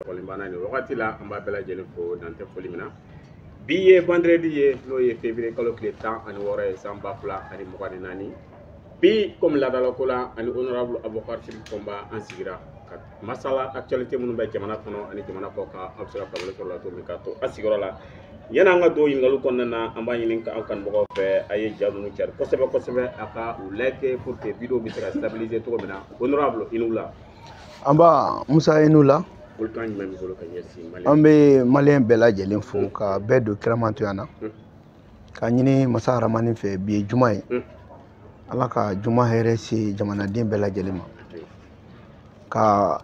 Banna nin wagati la, an b'a bɛɛ lajɛlen fo, dan tɛ foli min na. Bi ye vendredi ye, n'o ye février kalo tile 16 ye, san 2024. Bi, komi laadalako la, ani honorable Aboubacar Sidiki Fɔnba, an sigira ka masala actualité minnu bɛ jamana kɔnɔ ani jamana kɔ kan. Aw bɛ se ka faamuyali sɔrɔ la cogo min ka to a sigiyɔrɔ la. Yanni an ka don ɲininkaliw kɔnɔna na, an b'a ɲini an kanubagaw fɛ, a ye ja ninnu cari kosɛbɛ kosɛbɛ, a ka u like pour que vidéo bɛ se ka stabiliser cogo min na. Honorable, i ni wula. An ba Musa, i ni wula. Folikan jumɛn b'i bolo ka ɲɛsin Mali? An bɛ maliyɛn bɛɛ lajɛlen fo ka bɛɛ don kiramantoya na, ka ɲini masa haramani fɛ. Bi ye juma ye, Ala ka juma hɛrɛ se jamanaden bɛɛ lajɛlen ma, ka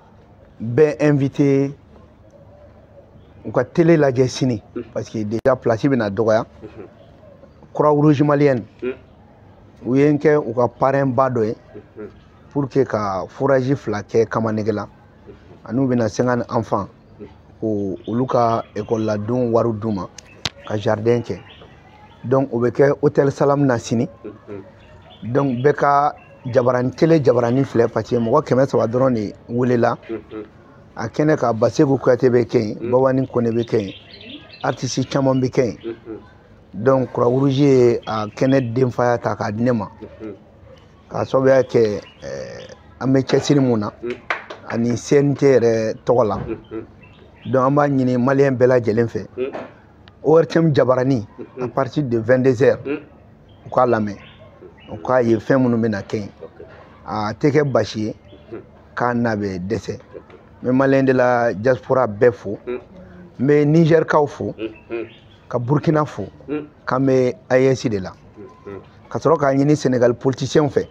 bɛɛ invité u ka télé lajɛ sini, parce que déjà place bɛna dɔgɔya. Croix Rouge malienne, u ye n kɛ u ka parrain ba dɔ ye pour que ka forage fila kɛ Kamanege la, ani u bɛna 50 enfants ko olu ka école ladon wari d'u ma, ka jardin kɛ. Donc o bɛ kɛ hôtel Salam na sini. Donc bɛɛ ka jabarani télé, jabarani filɛ, parce que mɔgɔ 300 dɔrɔn de welela a kɛnɛ kan. Baseku Kuyate bɛ kɛ yen, Babani Kone bɛ kɛ yen, artiste caman bɛ kɛ yen. Donc Croix Rouge ye a kɛnɛ denfaya ta k'a di ne ma, k'a sababuya kɛ an bɛ cɛsiri mun na ani CNT yɛrɛ tɔgɔ la. Donc an b'a ɲini maliyɛn bɛɛ lajɛlen fɛ, ORTM jabarani, à partir de 22 heures, u k'a lamɛn, u k'a ye fɛn minnu bɛna kɛ yen. A tɛ kɛ basi ye k'a na bɛ dɛsɛ. N bɛ maliyɛn de la diaspora bɛɛ fo, n bɛ Nizɛrikaw fo, ka Burukina fo, k'an bɛ AES de la, ka sɔrɔ k'a ɲini Sénégal politiciens fɛ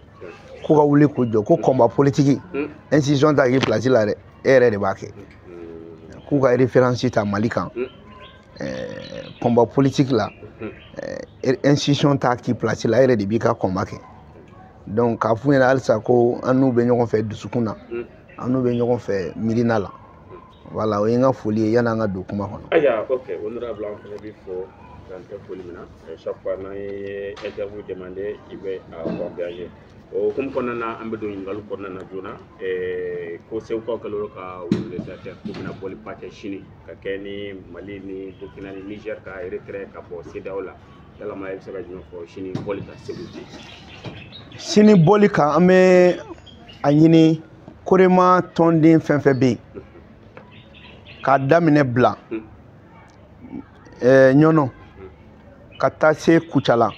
k'u ka wuli k'u jɔ ko combat politique institution t'a k'i place la dɛ, e yɛrɛ de b'a kɛ. K'u ka référence ta Mali kan combat politique la, institution t'a k'i place la, e yɛrɛ de b'i ka combat kɛ. Donc k'a f'u ɲɛna halisa ko an n'u bɛ ɲɔgɔn fɛ dusukun na, an n'u bɛ ɲɔgɔn fɛ miirina la. Voilà, o ye n ka foli ye yanni an ka don kuma kɔnɔ. Ayiwa, ok, honorable, an fana b'i fo, dan tɛ foli min na. Chaque fois n'an ye interview demandé, i bɛ a converger. O hukumu kɔnɔna na, an bɛ don ɲininkaliw kɔnɔna na joona. Ko Segukaw kɛlen don ka weleweleda kɛ k'u bɛna bɔli ba kɛ sini, ka kɛ ni Mali ni Burkina ni Niger ka retrait ka bɔ CEDEAO la. Yalama e bɛ se ka jumɛn fɔ sini bɔli kan Segu? Sini bɔli kan, an bɛ a ɲini Korema tɔnden fɛn fɛn bɛ yen, k'a daminɛ Bila, Ɲɔnɔ, ka taa se Kucala,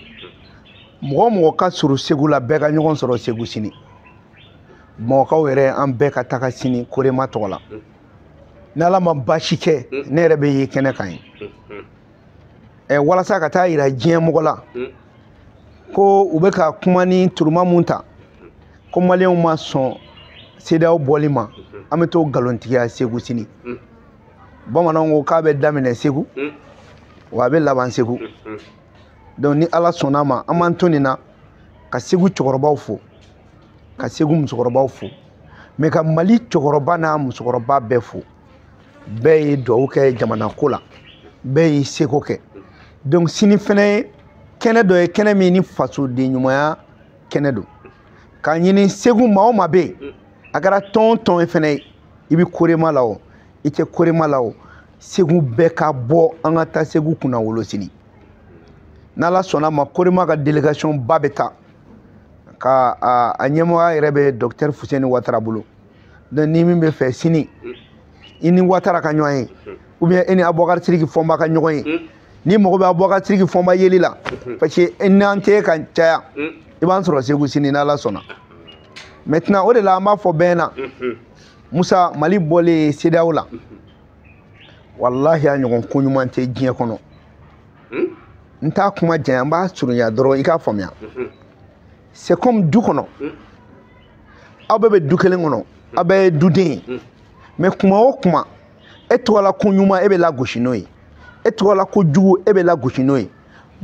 mɔgɔ o mɔgɔ ka surun Segu la, bɛɛ ka ɲɔgɔn sɔrɔ Segu sini. Bamakɔkaw yɛrɛ, an bɛɛ ka taga sini Korema tɔgɔ la. Ni Ala ma baasi kɛ, ne yɛrɛ bɛ ye kɛnɛ kan yen walasa ka taa yira diɲɛ mɔgɔ la ko u bɛ ka kuma ni turuma mun ta ko maliyɛnw ma sɔn CEDEAO bɔli ma. An bɛ t'o nkalontigiya Segu sini. Bamananw ko k'a bɛ daminɛ Segu, wa a bɛ laban Segu. Donc ni Ala sɔnna a ma, an b'an to nin na ka Segu cɛkɔrɔbaw fo, ka Segu musokɔrɔbaw fo, mais ka Mali cɛkɔrɔba n'a musokɔrɔba bɛɛ fo. Bɛɛ ye duwawu kɛ jamana ko la, bɛɛ y'i seko kɛ. Donc sini fɛnɛ ye kɛnɛ dɔ ye, kɛnɛ min ni fasoden ɲumanya kɛnɛ don, k'a ɲini Segu maa o maa bɛ yen, a kɛra tɔn o tɔn ye fɛnɛ ye, i bɛ Korema la o, i tɛ Korema la o, Segu bɛɛ ka bɔ, an ka taa Segu kunna wolo sini. N'Ala sɔnna a ma, Korema ka délégation ba bɛ taa, ka a ɲɛmɔgɔya yɛrɛ bɛ docteur Fuseni Watara bolo. Donc ni min bɛ fɛ sini i ni Watara ka ɲɔgɔn ye, ou bien e ni Abubakar Sidiki Fɔnba ka ɲɔgɔn ye, ni mago bɛ Abubakar Sidiki Fɔnba yeli la, parce que n'an tɛ ka caya, i b'an sɔrɔ Segu sini n'Ala sɔnna. Maintenant, o de la an b'a fɔ bɛɛ ɲɛna, Musa, Mali bɔlen CEDEAO la, walahi a ɲɔgɔn ko ɲuman tɛ diɲɛ kɔnɔ. N t'a kuma janya, n b'a surunya dɔrɔn i k'a faamuya. C'est comme du kɔnɔ, aw bɛɛ bɛ du kelen kɔnɔ, aw bɛɛ ye duden ye, mais kuma o kuma e tɔgɔla ko ɲuman, e bɛ lagosi n'o ye, e tɔgɔla ko jugu, e bɛ lagosi n'o ye.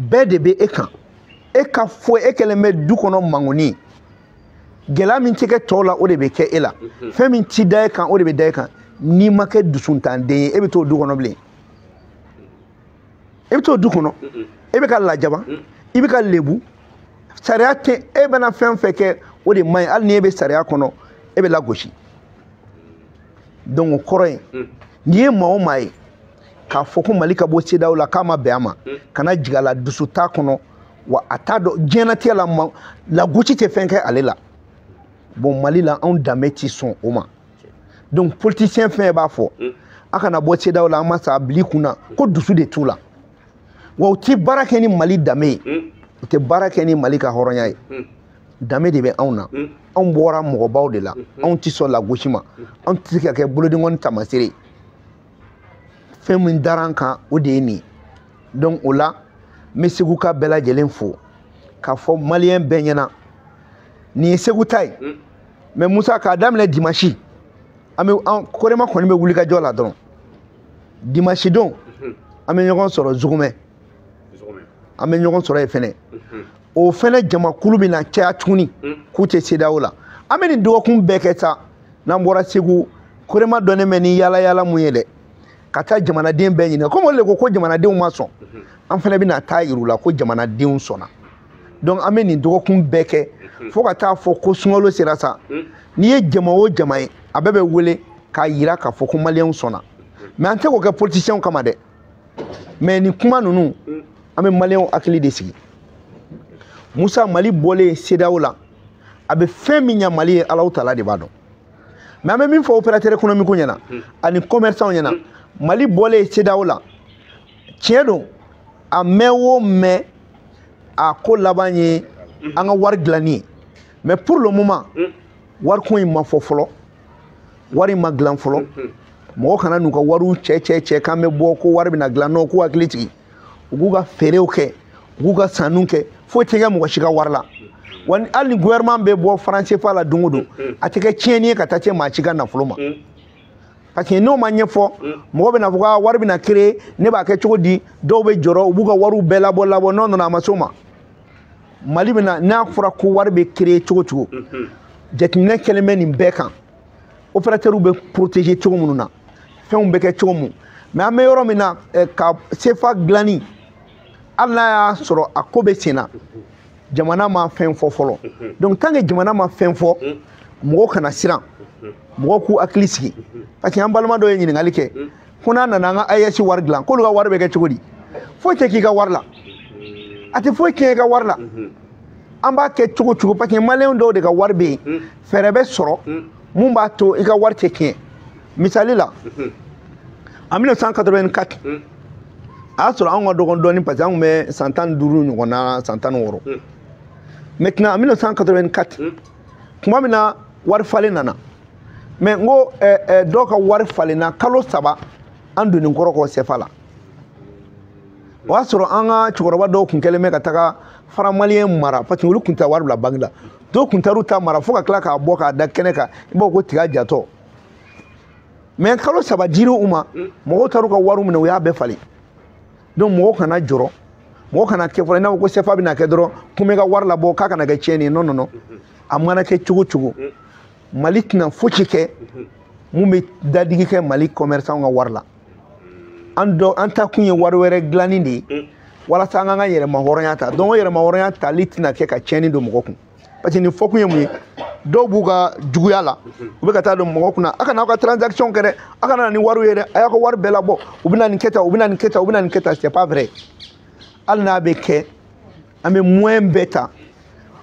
Bɛɛ de bɛ e kan, e ka fɔ e kɛlen bɛ du kɔnɔ mangoni. Gɛlɛya min tɛ kɛ tɔw la, o de bɛ kɛ e la. Fɛn min ti da e kan, o de bɛ da e kan. N'i ma kɛ dusuntanden ye, e bɛ t'o du kɔnɔ bilen? E bɛ t'o du kɔnɔ, e bɛ ka lajaba, i bɛ ka lebu, sariya tɛ e bɛna fɛn fɛn kɛ, o de man ɲi. Hali ni e bɛ sariya kɔnɔ, e bɛ lagosi. Donc o kɔrɔ ye N'i ye maa o maa ye k'a fɔ ko Mali ka bɔ CEDEAO la k'a ma bɛn a ma, kana jigin a la, dusu t'a kɔnɔ, wa a t'a dɔn diɲɛlatigɛ la lagosi tɛ fɛn kɛ ale la. Bon, Mali la anw danbe ti sɔn o ma. Donc politicien fɛn b'a fɔ a kana bɔ CEDEAO la, an ma sa a bil'i kun na ko dusu de t'u la. Wa u ti baara kɛ ni Mali danbe ye, u tɛ baara kɛ ni Mali ka hɔrɔnya ye. Danbe de bɛ anw na, anw bɔra mɔgɔbaw de la, anw ti sɔn lagosi ma, anw tɛ se ka kɛ bolodenkɔni taamasere ye. Fɛn min dara an kan, o de ye nin ye. Donc o la n bɛ Segu ka bɛɛ lajɛlen fo k'a fɔ maliyɛn bɛɛ ɲɛna nin ye Segu ta ye. Mais Musa, k'a daminɛ dimanche, an bɛ an Korema kɔni bɛ wuli ka jɔ la dɔrɔn. Dimanche don, an bɛ ɲɔgɔn sɔrɔ Zugumɛ, an bɛ ɲɔgɔn sɔrɔ yen fɛnɛ. O fɛnɛ jamakulu bɛ na caya tuguni k'u tɛ CEDEAO la. An bɛ nin dɔgɔkun bɛɛ kɛ sa, n'an bɔra Segu, Korema dɔnnen bɛ ni yaala yaala mun ye dɛ, ka taa jamanaden bɛɛ ɲininka. Komi olu de ko ko jamanadenw ma sɔn, an fɛnɛ bɛna taa yir'u la ko jamanadenw sɔnna. Donc an bɛ nin dɔgɔkun bɛɛ kɛ fo ka taa fɔ ko sunkalo sera sa. N'i ye jama o jama ye, a bɛɛ bɛ wele k'a yira k'a fɔ ko maliyɛnw sɔnna. Mais an tɛ k'o kɛ politiciens kama dɛ, mais nin kuma ninnu, an bɛ maliyɛnw hakili de sigi. Musa, Mali bɔlen CEDEAO la, a bɛ fɛn min ɲɛ Mali ye, Alahu taala de b'a dɔn. Mais an bɛ min fɔ opérateur économique ɲɛna ani commerçant ɲɛna, Mali bɔlen CEDEAO la, tiɲɛ don, a mɛn o mɛn, a ko laban ye an ka wari dilanni ye. Mais pour le moment, wariko in ma fɔ fɔlɔ, wari ma dilan fɔlɔ. Mɔgɔ kana n'u ka wariw cɛ cɛ cɛ k'an bɛ bɔ ko wari bɛna dilan. Non, k'u hakili sigi, u k'u ka feerew kɛ, u k'u ka sanniw kɛ, foyi tɛ kɛ mɔgɔ si ka wari la. Wa hali ni gouvernement bɛ bɔ franc CFA la don o don, a tɛ kɛ tiɲɛni ye ka taa se maa si ka nafolo ma. Parce que n'o ma ɲɛfɔ, mɔgɔ bɛna fɔ ko wari bɛna créer, ne b'a kɛ cogo di? Dɔw bɛ jɔrɔ, u b'u ka wariw bɛɛ labɔ labɔ, n'o nana a ma s'o ma. Mali bɛna, n'a fɔra ko wari bɛ créer cogo cogo, jateminɛ kɛlen bɛ nin bɛɛ kan, opérateurs bɛ protéger cogo minnu na, fɛnw bɛ kɛ cogo mun. Mais an bɛ yɔrɔ min na, ka CFA dilanni, hali n'a y'a sɔrɔ a ko bɛ sen na, jamana ma fɛn fɔ fɔlɔ. Donc tant que jamana ma fɛn fɔ, mɔgɔw kana siran, mɔgɔw k'u hakili sigi. Parce que an balima dɔ ye ɲininkali kɛ ko n'a nana an ka AES wari dilan, k'olu ka wari bɛ kɛ cogo di? Foyi tɛ k'i ka wari la, a tɛ foyi tiɲɛ i ka wari la. An b'a kɛ cogo cogo, parce que maliyɛn dɔw de ka wari bɛ yen, fɛɛrɛ bɛ sɔrɔ mun b'a to i ka wari tɛ tiɲɛ. Misali la, en 1984, a y'a sɔrɔ anw ka dɔgɔn dɔɔnin, parce que an tun bɛ san 15 ɲɔgɔn na, san 16. Maintenant, en 1984, tuma min na wari falen nana, mais n ko dɔw ka wari falenna kalo 3 an donnen kɔrɔ kɔ CFA la. O y'a sɔrɔ an ka cɛkɔrɔba dɔw tun kɛlen bɛ ka taga franc malien mara, parce que olu tun tɛ wari bila banque la. Dɔw tun taar'u ta mara fo ka tila k'a bɔ k'a da kɛnɛ kan, i b'a fɔ ko tiga jatɔ. Mais kalo 3 dir'u ma, mɔgɔw taar'u ka wariw minɛ, u y'a bɛɛ falen. Donc mɔgɔw kana jɔrɔ, mɔgɔ kana kɛ fɔlɔ i n'a fɔ ko CFA bɛna kɛ dɔrɔn ko n bɛ ka wari labɔ k'a kana kɛ tiɲɛni ye. Non non non, a mana kɛ cogo cogo, Mali tɛna fosi kɛ mun bɛ dadigi kɛ Mali commerçant ka wari la. An dɔ an ta kun ye wari wɛrɛ dilanni de ye walasa an k'an ka yɛrɛma hɔrɔnya ta. Donc o yɛrɛma hɔrɔnya tali tɛna kɛ ka tiɲɛni don mɔgɔ kun. Parce que nin fɔkun ye mun ye? Dɔw b'u ka juguya la, u bɛ ka taa don mɔgɔ kunna, a kana aw ka transaction kɛ dɛ, a kana na ni wariw ye dɛ, a y'aw ka wari bɛɛ labɔ, u bɛna nin kɛ tan, u bɛna nin kɛ tan, u bɛna nin kɛ tan. C'est pas vrai. Hali n'a bɛ kɛ, an bɛ moyen bɛɛ ta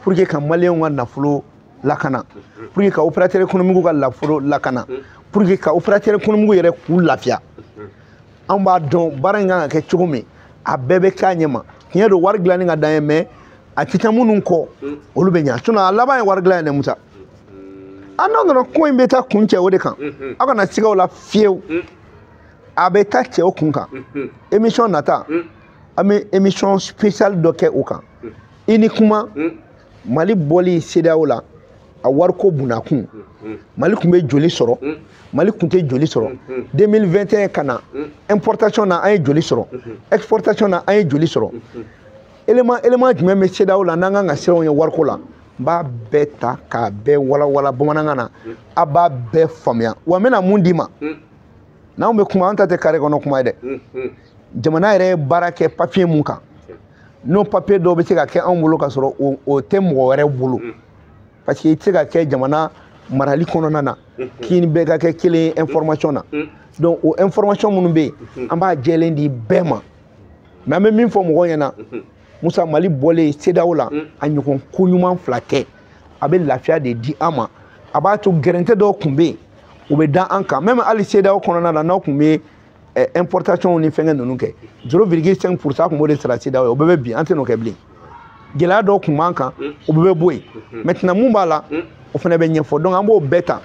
pour que ka maliyɛnw ka nafolo lakana, pour que ka opérateur économique ka nafolo lakana, pour que ka opérateur économique yɛrɛ k'u lafiya. An b'a dɔn baara in kan ka kɛ cogo min, a bɛɛ bɛ k'a ɲɛ ma. Tiɲɛ don, wari dilanni ka d'an ye, mais a tɛ taa minnu kɔ, olu bɛ ɲa. Sinon a laban ye wari dilan ye dɛ, Musa. An n'an nana, ko in bɛ taa kun cɛ o de kan. Aw kana siga o la fiyewu, a bɛ taa cɛ o kun kan. Émission nata, an bɛ émission spéciale dɔ kɛ o kan uniquement, Mali bɔli CEDEAO la, a wariko bunakun, Mali tun bɛ joli sɔrɔ, Mali tun tɛ joli sɔrɔ 2021 ka na, importation na an ye joli sɔrɔ, exportation na an ye joli sɔrɔ, élément jumɛn bɛ CEDEAO la n'an kan ka siran ye wariko la. N b'a bɛɛ ta k'a bɛɛ walawala bamanankan na, a b'a bɛɛ faamuya. Wa n bɛna mun d'i ma, n'anw bɛ kuma, an ta tɛ carré kɔnɔ kuma ye dɛ. Jamana yɛrɛ ye baara kɛ papier mun kan, n'o papier dɔw bɛ se ka kɛ anw bolo ka sɔrɔ o tɛ mɔgɔ wɛrɛ bolo, parce que i tɛ se ka kɛ jamana marali kɔnɔna na k'i ni bɛɛ ka kɛ kelen ye information na. Donc o information minnu bɛ yen, an b'a jɛlen di bɛɛ ma. Mais an bɛ min fɔ mɔgɔw ɲɛna, Musa, Mali bɔlen CEDEAO la, a ɲɔgɔn ko ɲuman fila tɛ. A bɛ lafiya de di an ma, a b'a to gɛrɛntɛ dɔw tun bɛ yen, u bɛ da an kan. Même hali CEDEAO kɔnɔna la, n'aw tun bɛ importation ni fɛnkɛ ninnu kɛ, 0,5% tun b'o de sara CEDEAO ye, o bɛɛ bɛ bin, an tɛ n'o kɛ bilen. Gɛlɛya dɔw tun b'an kan, o bɛɛ bɛ bɔ yen. Maintenant mun b'a la, o fana bɛ ɲɛfɔ. Donc an b'o bɛɛ ta.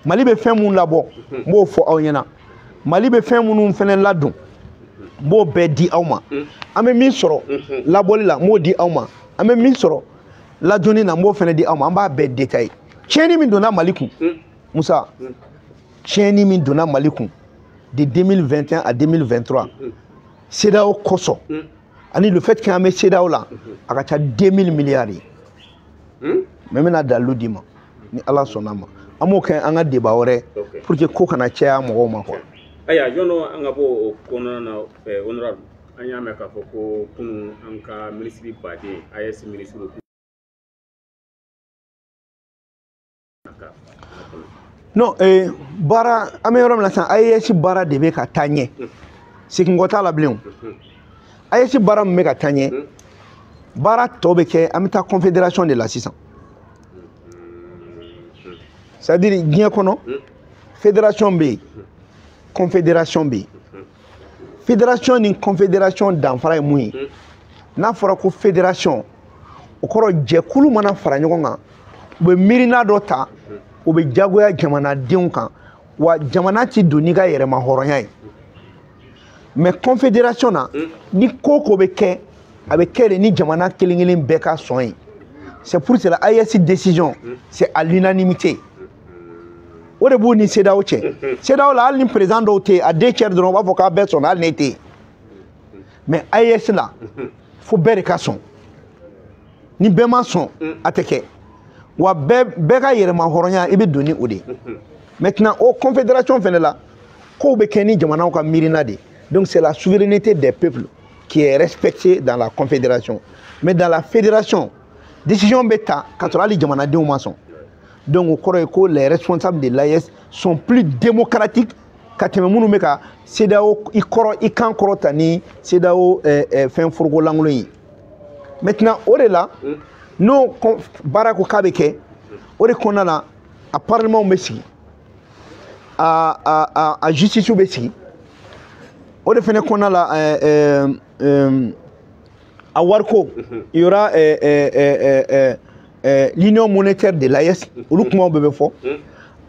Mali bɛ fɛn mun labɔ, n b'o fɔ aw ɲɛna. Mali bɛ fɛn minnu fana ladon, n b'o bɛɛ di aw ma. An bɛ min sɔrɔ labɔli la, n b'o di aw ma. An bɛ min sɔrɔ ladonni na, n b'o fana di aw ma. An b'a bɛɛ détaillé. Tiɲɛni min donna Mali kun, Musa, tiɲɛni min donna Mali kun de 2021 à 2023 CEDEAO kosɔn, ani le fait qu'an bɛ CEDEAO la, a ka ca 2000 milliards ye. Mais n bɛna dalilu d'i ma ni Ala sɔnna ma. An b'o kɛ an ka débat wɛrɛ pour que ko kana caya mɔgɔw ma quoi. Ayiwa, jɔn an ka bɔ o kɔnɔna na, honorable, an y'a mɛn k'a fɔ ko kunun an ka minisiri baden, AES minisiri. Non, baara an bɛ yɔrɔ min na sisan, AES baara de bɛ ka taa ɲɛ. Seginkɔ t'a la bilen o. AES baara min bɛ ka taa ɲɛ, baara tɔ bɛ kɛ, an bɛ taa confédération de la sisan. C'est à dire diɲɛ kɔnɔ, fédération bɛ yen, confédération bɛ yen. Fédération ni confédération danfara ye mun ye? N'a fɔra ko fédération, o kɔrɔ jɛkulu mana fara ɲɔgɔn kan, u bɛ miirina dɔ ta, u bɛ jagoya jamanadenw kan, wa jamana ti don n'i ka yɛrɛma hɔrɔnya ye. Mais confédération na, ni ko ko bɛ kɛ, a bɛ kɛ de ni jamana kelen kelen bɛɛ ka sɔn ye. C'est pour cela AES décision, c'est à l'unanimité. O de b'u ni CEDEAO cɛ. CEDEAO la, hali ni président dɔw tɛ yen, a deux tiers dɔrɔn u b'a fɔ k'a bɛɛ sɔnna hali n'e tɛ yen. Mais AES la, fo bɛɛ de ka sɔn. Ni bɛɛ ma sɔn, a tɛ kɛ. Wa bɛɛ ka yɛrɛma hɔrɔnya, i bɛ don ni o de ye. Maintenant o confédération fɛnɛ la, kow bɛ kɛ ni jamanaw ka miirina de. Donc c'est la souveraineté des peuples qui est respectée dans la confédération. Mais dans la fédération, décision bɛ ta ka sɔrɔ hali jamanadenw ma sɔn. Donc o kɔrɔ ye ko les responsables de l'AES sont plus démocratiques ka tɛmɛ minnu bɛ ka CEDEAO i kɔrɔ i kan kɔrɔ ta ni CEDEAO fɛn foroko lankolon ye. Maintenant o de la, n'o baara ko k'a bɛ kɛ, o de kɔnɔna la, a parlement bɛ sigi, a justice bɛ sigi, o de fana kɔnɔna la, a wariko, il y aura l'union monétaire de l'AES, olu kumaw bɛɛ bɛ fɔ.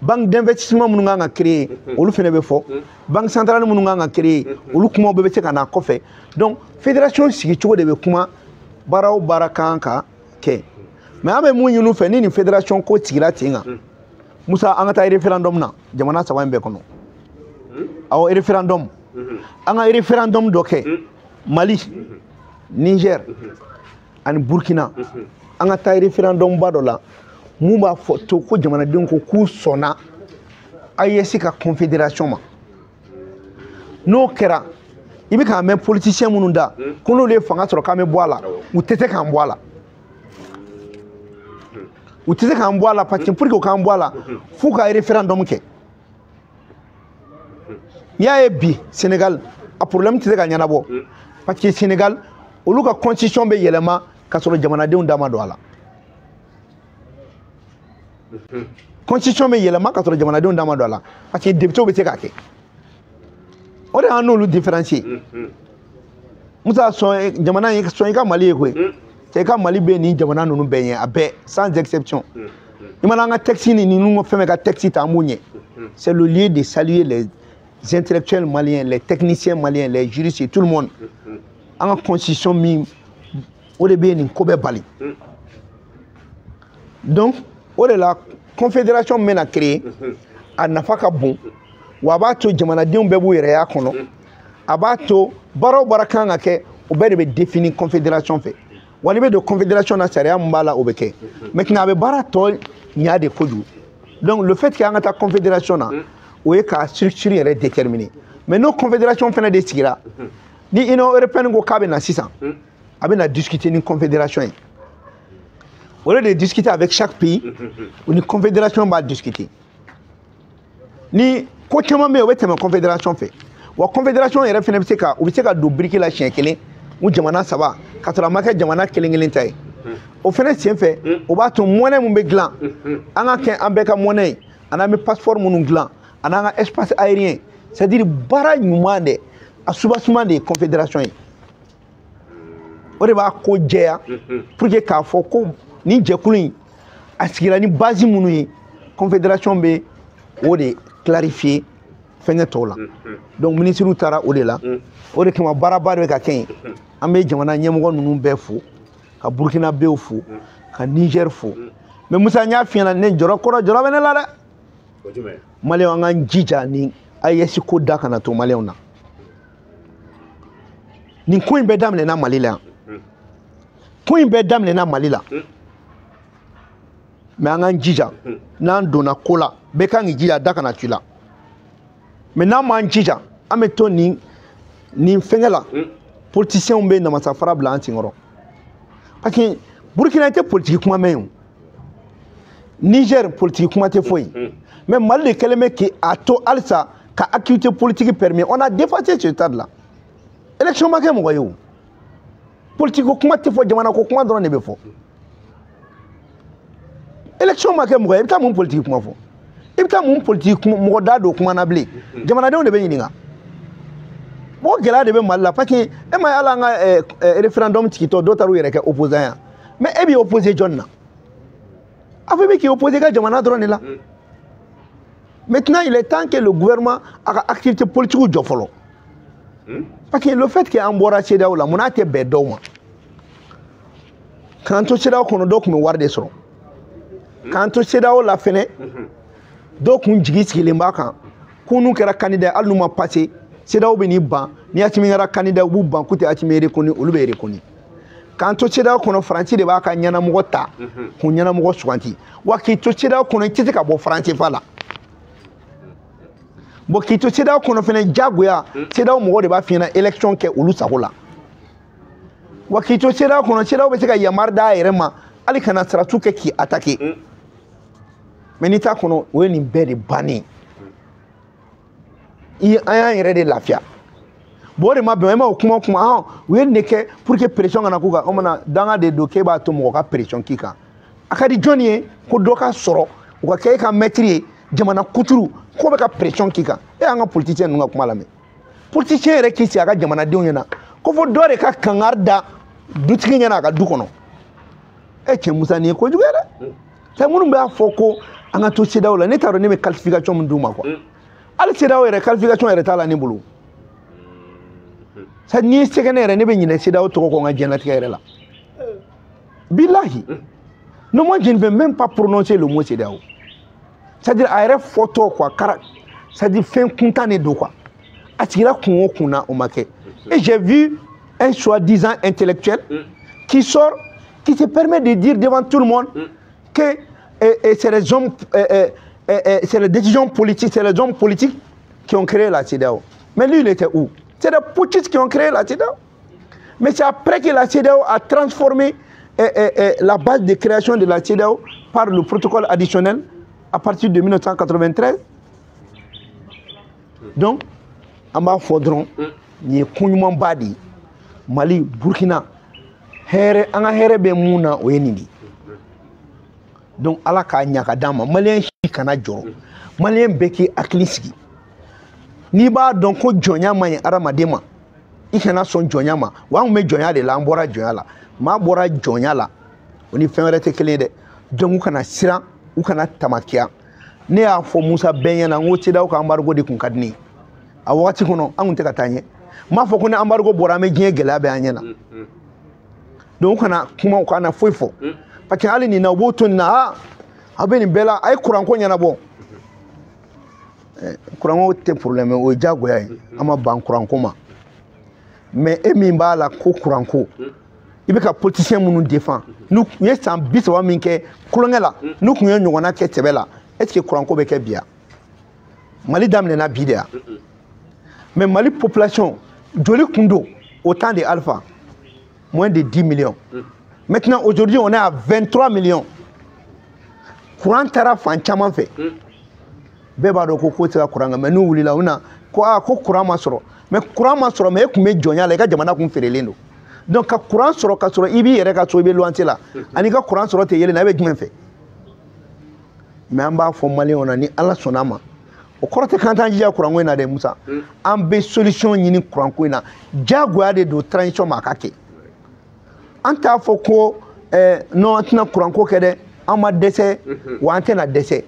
Banque d'investissement minnu kan ka créer, olu fana bɛ fɔ. Banque centrale minnu kan ka créer, olu kumaw bɛɛ bɛ se ka na kɔfɛ. Donc fédération sigicogo de bɛ kuma, baara o baara kan ka kɛ. Mais an bɛ mun ɲini u fɛ ni nin fédération ko sigira ten kan, Musa, an ka taa référendum na jamana saba in bɛɛ kɔnɔ. Awɔ, référendum, an ka référendum dɔ kɛ Mali, Niger ani Burkina. An ka taa référendum ba dɔ la mun b'a fɔ to ko jamanadenw ko k'u sɔnna AES ka confédération ma. N'o kɛra, i bɛ k'a mɛn politicien minnu da ko n'olu ye fanga sɔrɔ k'an bɛ bɔ a la, u tɛ se k'an bɔ a la. U tɛ se k'an bɔ a la parce que pour que u k'an bɔ a la, f'u ka référendum kɛ. N'i y'a ye bi Sénégal, a problème tɛ se ka ɲɛnabɔ parce que Sénégal, olu ka constitution bɛ yɛlɛma k'a sɔrɔ jamanadenw da ma don a la. Constitution bɛ yɛlɛma k'a sɔrɔ jamanadenw da ma don a la parce que député bɛ se k'a kɛ. O de y'an n'olu différencier. Musa, sɔn jamana in, sɔn i ka Mali ye koyi. Cɛ, i ka Mali bɛ nin jamana ninnu bɛɛ ɲɛ, a bɛɛ sans exception. I mana an ka texte ni ninnu fɛn fɛn ka texte ta, an b'u ɲɛ. C'est le lieu de saluer les intellectuels maliens, les techniciens maliens, les juristes et tout le monde. An ka constitution min, o de bɛ nin ko bɛɛ bali. Donc o de la confédération min bɛna créer, a nafa ka bon, wa a b'a to jamanadenw bɛɛ b'u yɛrɛ y'a kɔnɔ. A b'a to baara o baara kan ka kɛ, o bɛɛ de bɛ définir confédération fɛ. Wa n'i bɛ don confédération na, sariya min b'a la, o bɛ kɛ. Maintenant a bɛ baara tɔ ɲa de kojugu. Donc le fait que an ka taa confédération na, o ye ka structure yɛrɛ déterminer. Mais n'o confédération fana de sigira, ni Union européenne ko k'a bɛ na sisan, a bɛ na discuter ni confédération ye. Au lieu de discuter avec chaque pays, ni confédération b'a discuter. Ni Ko caman bɛ yen, o bɛ tɛmɛ confédération fɛ. Wa confédération yɛrɛ fɛnɛ bɛ se ka, u bɛ se ka don biriki la siɲɛ kelen, u jamana saba, ka sɔrɔ a ma kɛ jamana kelen kelen ta ye. O fɛnɛ sen fɛ, o b'a to monnaie mun bɛ dilan, an ka kɛ an bɛɛ ka monnaie ye, ani an bɛ passeport minnu dilan, ani an ka espace aérien, c'est à dire baara ɲuman dɛ, a soubassement de ye confédération ye. O de b'a ko jɛya pour que k'a fɔ ko nin jɛkulu in a sigira ni base minnu ye, confédération bɛ o de clarifier fɛnkɛ tɔw la. Donc ministres taara o de la. O de kama baaraba de bɛ ka kɛ yen. An bɛ jamana ɲɛmɔgɔ ninnu bɛɛ fo, ka Burkinabéw fo, ka Niger fo. Mais Musa, n y'a f'i ɲɛna, ne jɔrɔ kɔrɔ, jɔrɔ bɛ ne la dɛ. Maliyɛnw, an k'an jija ni AES ko da kana to maliyɛnw na. Nin ko in bɛɛ daminɛna Mali la yan. Ko in bɛɛ daminɛna Mali la. Mais an k'an jija, n'an donna ko la, bɛɛ kan k'i jija da kana to i la. Mais n'an m'an jija, an bɛ to nin fɛnkɛ la. Politiciens bɛ namasafara bila an senkɔrɔ. Parce que Burkina tɛ politique kuma mɛn o. Niger politique kuma tɛ foyi. Mais Mali de kɛlen bɛ k'a to halisa ka activité politique permis. On a dépassé ce stade là. Élection ma kɛ mɔgɔ ye o. Politique ko kuma tɛ fɔ, jamana ko kuma dɔrɔn de bɛ fɔ. Élection ma kɛ mɔgɔ ye, i bɛ taa mun politique kuma fɔ? I bɛ taa mun politique kuma, mɔgɔ da don kuma na bilen? Jamanadenw de bɛ ɲininka. Mɔgɔ gɛlɛya de bɛ Mali la, parce que e ma ye hali an ka référendum tigitɔ, dɔw taara u yɛrɛ kɛ opposant ya. Mais e b'i opposé jɔn na? A fɔ i bɛ k'i opposé i ka jamana dɔrɔn de la. Maintenant, il est temps que le gouvernement a ka activité politique jɔ fɔlɔ. Parce que le fait que an bɔra CEDEAO la, mun n'a tɛ bɛn dɔw ma? K'an to CEDEAO kɔnɔ, dɔw tun bɛ wari de sɔrɔ. K'an to CEDEAO la fɛnɛ, dɔw kun jigi sigilen b'a kan ko n'u kɛra candidat, hali n'u ma passé, CEDEAO bɛ n'i ban. Ni Assimi kɛra candidat, u b'u ban k'u tɛ Assimi reconnu, olu bɛ reconnu. K'an to CEDEAO kɔnɔ, Faransi de b'a ka ɲɛnamɔgɔ ta k'u ɲɛnamɔgɔ suganti. Wa k'i to CEDEAO kɔnɔ, i tɛ se ka bɔ franc CFA la. Bon, k'i to CEDEAO kɔnɔ fɛnɛ, diyagoya CEDEAO mɔgɔw de b'a f'i ɲɛna élection kɛ olu sago la. Wa k'i to CEDEAO kɔnɔ, CEDEAO bɛ se ka yamaru d'a yɛrɛ ma hali kana sarasiw kɛ k'i attaquer. Mais n'i t'a kɔnɔ, o ye nin bɛɛ de bannen ye. An y'an yɛrɛ de lafiya. Bon, o de ma bɛn e ma o kuma kuma, u ye nin de kɛ pour que pression kana k'u kan. O mana danga de don k'e b'a to mɔgɔ ka pression k'i kan. A ka di jɔnni ye ko dɔ ka sɔrɔ u ka kɛ e ka maître ye jamana kuturu ko bɛ ka pression k'i kan? E y'an ka politicien ninnu ka kuma lamɛn. Politicien yɛrɛ k'i sigi a ka jamanadenw ɲɛna ko fo dɔ de ka kangari da dutigi ɲɛna a ka du kɔnɔ. E cɛ Musa, nin ye kojugu ye dɛ. Cɛ minnu b'a fɔ ko an ka to CEDEAO la, ne t'a dɔn ne bɛ qualification min d'u ma quoi. Hali CEDEAO yɛrɛ qualification yɛrɛ t'a la ne bolo. C'est n'i ye sɛgɛn ne yɛrɛ, ne bɛ ɲinɛ CEDEAO tɔgɔ kɔ n ka diɲɛlatigɛ yɛrɛ la. Bilahi. Non, moi je ne vais même pas prononcer le mot CEDEAO. C'est-à-dire a yɛrɛ fɔtɔ quoi, kara, c'est-à-dire fɛn kuntan de don quoi. A sigira kun o kun na, o ma kɛ. Et j'ai vu un soi-disant intellectuel qui sort, qui se permet de dire devant tout le monde que c'est les hommes, c'est les décisions politiques, c'est les hommes politiques qui ont créé la CEDEAO. Mais lui, il était où? C'est les putschistes qui ont créé la CEDEAO. Mais c'est après que la CEDEAO a transformé la base de création de la CEDEAO par le protocole additionnel à partir de 1993. Donc, an b'a fɔ dɔrɔn, nin ye ko ɲumanba de ye. Mali, Burkina, hɛrɛ, an ka hɛrɛ bɛ mun na, o ye nin de ye. Donc ala k'a ɲa ka d'an ma. Maliyɛn si kana jɔrɔ, maliyɛn bɛɛ k'i hakili sigi. N'i b'a dɔn ko jɔnya man ɲi hadamaden ma, i kana sɔn jɔnya ma. Wa an kun bɛ jɔnya de la, an bɔra jɔnya la. Maa bɔra jɔnya la, o ni fɛn wɛrɛ tɛ kelen ye dɛ. Donc u kana siran, u kana tamakiya. Ne y'a fɔ Musa bɛɛ ɲɛna, n ko CEDEAO ka embargo de kun ka di ne ye a wagati kɔnɔ, an kun tɛ ka taa ɲɛ. N m'a fɔ ko ni embargo bɔra, an bɛ diɲɛ gɛlɛya bɛ an ɲɛ na. Donc u kana kuma, u kana foyi fɔ. Parce que hali nin na, u b'o to nin na, aa aw bɛ nin bɛɛ la, a ye kuranko ɲɛnabɔ. Kuranko tɛ problème, o ye diyagoya ye, an ma ban kuranko ma. Mais e min b'a la ko kuranko, i bɛ ka politicien minnu défend, n'u ye san 30 min kɛ kulonkɛ la, n'u kun ye ɲɔgɔnna kɛ sɛbɛ la, est ce que kuranko bɛ kɛ bi ya? Mali daminɛna bi de ya. Mais Mali population joli kun don au temps de Alpha? Moins de 10 millions. Maintenant, aujourd'hui, on est à 23 millions. Courant taara fan caman fɛ. Bɛɛ b'a dɔn ko ko tɛ se ka courant kan, mais n'u wulila u na ko aa ko courant ma sɔrɔ, mais courant ma sɔrɔ, mais e tun bɛ jɔnya la, i ka jamana kun feerelen don. Donc ka courant sɔrɔ ka sɔrɔ i b'i yɛrɛ ka so, i bɛ luwanse la, ani ka courant sɔrɔ tɛ yelen na, e bɛ jumɛn fɛ? Mais an b'a fɔ maliyɛnw na, ni Ala sɔnna a ma, o kɔrɔ tɛ k'an t'an jija courant ko in na dɛ Musa. An bɛ solution ɲini courant ko in na, diyagoya de don transition ma a ka kɛ. An t'a fɔ ko non, an tɛna courant ko kɛ dɛ, an ma dɛsɛ wa an tɛna dɛsɛ.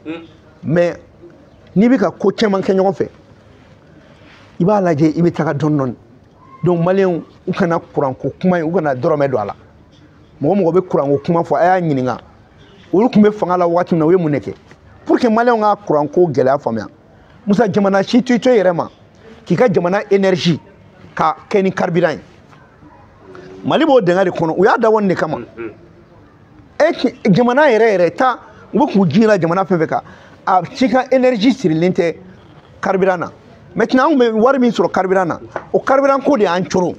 Mais n'i bɛ ka ko caman kɛ ɲɔgɔn fɛ, i b'a lajɛ, i bɛ taga dɔɔni dɔɔni. Donc maliyɛnw, u kana courant ko kuma in, u kana dɔrɔmɛ don a la. Mɔgɔ mɔgɔ bɛ courant ko kuma fɔ, a y'a ɲininka olu tun bɛ fanga la waati min na, u ye mun de kɛ pour que maliyɛnw ka courant ko gɛlɛya faamuya? Musa, jamana si t'i to i yɛrɛ ma k'i ka jamana énergie ka kɛ ni carburant ye. Mali b'o dingɛ de kɔnɔ, u y'a dabɔ nin de kama. E jamana yɛrɛ yɛrɛ ta, u bɛ k'u ji la jamana fɛn fɛn kan, a si ka énergie sirilen tɛ carburant na. Maintenant anw bɛ wari min sɔrɔ carburant na, o carburant ko de y'an coro.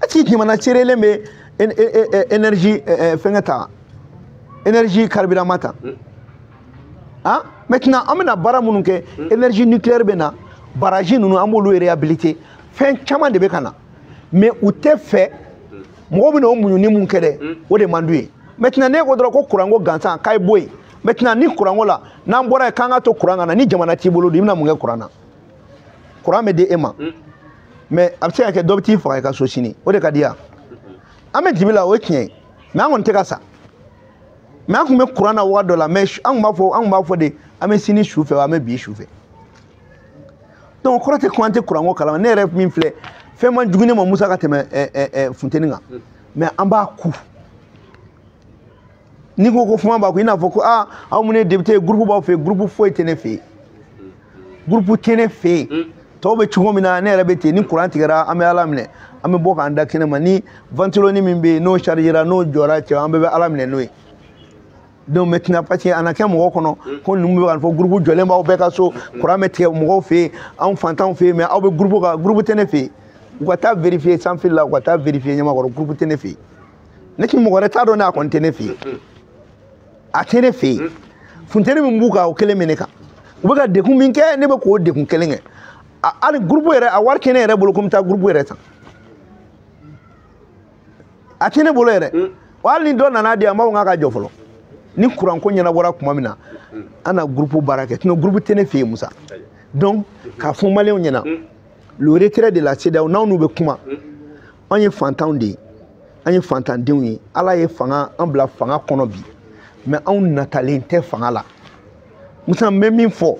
Est-ce que jamana seerelen bɛ énergie fɛngɛ ta, énergie carburant ma ta? Ah, maintenant an bɛna baara minnu kɛ, énergie nucléaire bɛ na, barrage ninnu an b'olu réhabiliter, fɛn caman de bɛ ka na. Mais u tɛ fɛ mɔgɔw bɛna o muɲuni mun kɛ dɛ, o de man d'u ye. Maintenant ne ko dɔrɔn ko courant ko gansan k'a ye bɔ yen. Maintenant ni courant ko la, n'an bɔra yen k'an ka to courant ka na, ni jamana t'i bolo dun, i bɛna mun kɛ courant na? Courant bɛ di e ma, mais a bɛ se ka kɛ dɔ bɛ t'i faga i ka so sini, o de ka di yan. An bɛ dibi la, o ye tiɲɛ ye, mais an kɔni tɛ ka sa. Mais an tun bɛ courant na waati dɔ la, mais an tun b'a fɔ, an tun b'a fɔ de, an bɛ sini su fɛ wa, an bɛ bi su fɛ. Donc kɔrɔ tɛ ko an tɛ courant ko kalama. Ne yɛrɛ min filɛ, fɛn man jugu ne ma Musa ka tɛmɛ funteni kan, mais an b'a ku. N'i ko ko fuma b'a kun, i n'a fɔ ko aa aw minnu ye député ye, groupe b'aw fɛ yen, groupe foyi tɛ ne fɛ yen, groupe tɛ ne fɛ yen. Tɔw bɛ cogo min na, ne yɛrɛ bɛ ten. Ni courant tigɛra, an bɛ Ala minɛ, an bɛ bɔ k'an da kɛnɛ ma. Ni ventiloni min bɛ yen n'o chargera, n'o jɔra cɛ, an bɛɛ bɛ Ala minɛ n'o ye. Donc maintenant, parce que a na kɛ mɔgɔ kɔnɔ ko ninnu bɛ ka fɔ groupe jɔlen b'aw bɛɛ ka so, courant bɛ tigɛ mɔgɔw fɛ yen, anw fantanw fɛ yen, mais aw bɛ groupe kan, groupe tɛ ne fɛ yen. U ka taa vérifier sanfɛ la, u ka taa vérifier ɲɛmakɔrɔ, groupe tɛ ne fɛ yen. Ne ti mɔgɔ wɛrɛ t'a dɔn, ne a kɔni tɛ ne fɛ yen, a tɛ ne fɛ yen. Funteni min b'u kan, o kelen bɛ ne kan. U bɛ ka degun min kɛ, ne bɛ k'o degun kelen kɛ. Hali groupe yɛrɛ, a wari tɛ ne yɛrɛ bolo ko n bɛ taa groupe yɛrɛ san, a tɛ ne bolo yɛrɛ. Wa hali ni dɔ nana di yan, n b'a fɔ k'a ka jɔ fɔlɔ. Ni courant ko ɲɛnabɔra tuma min na, an na groupe baara kɛ. Sinon groupe tɛ ne fɛ yen Musa. Donc k'a fɔ maliyɛnw ɲɛna, le retrait de la CEDEAO, n'anw n'u bɛ kuma, anw ye fantanw de ye, an ye fantandenw ye. Ala ye fanga an bila fanga kɔnɔ bi, mais anw natalen tɛ fanga la. Musa, n bɛ min fɔ,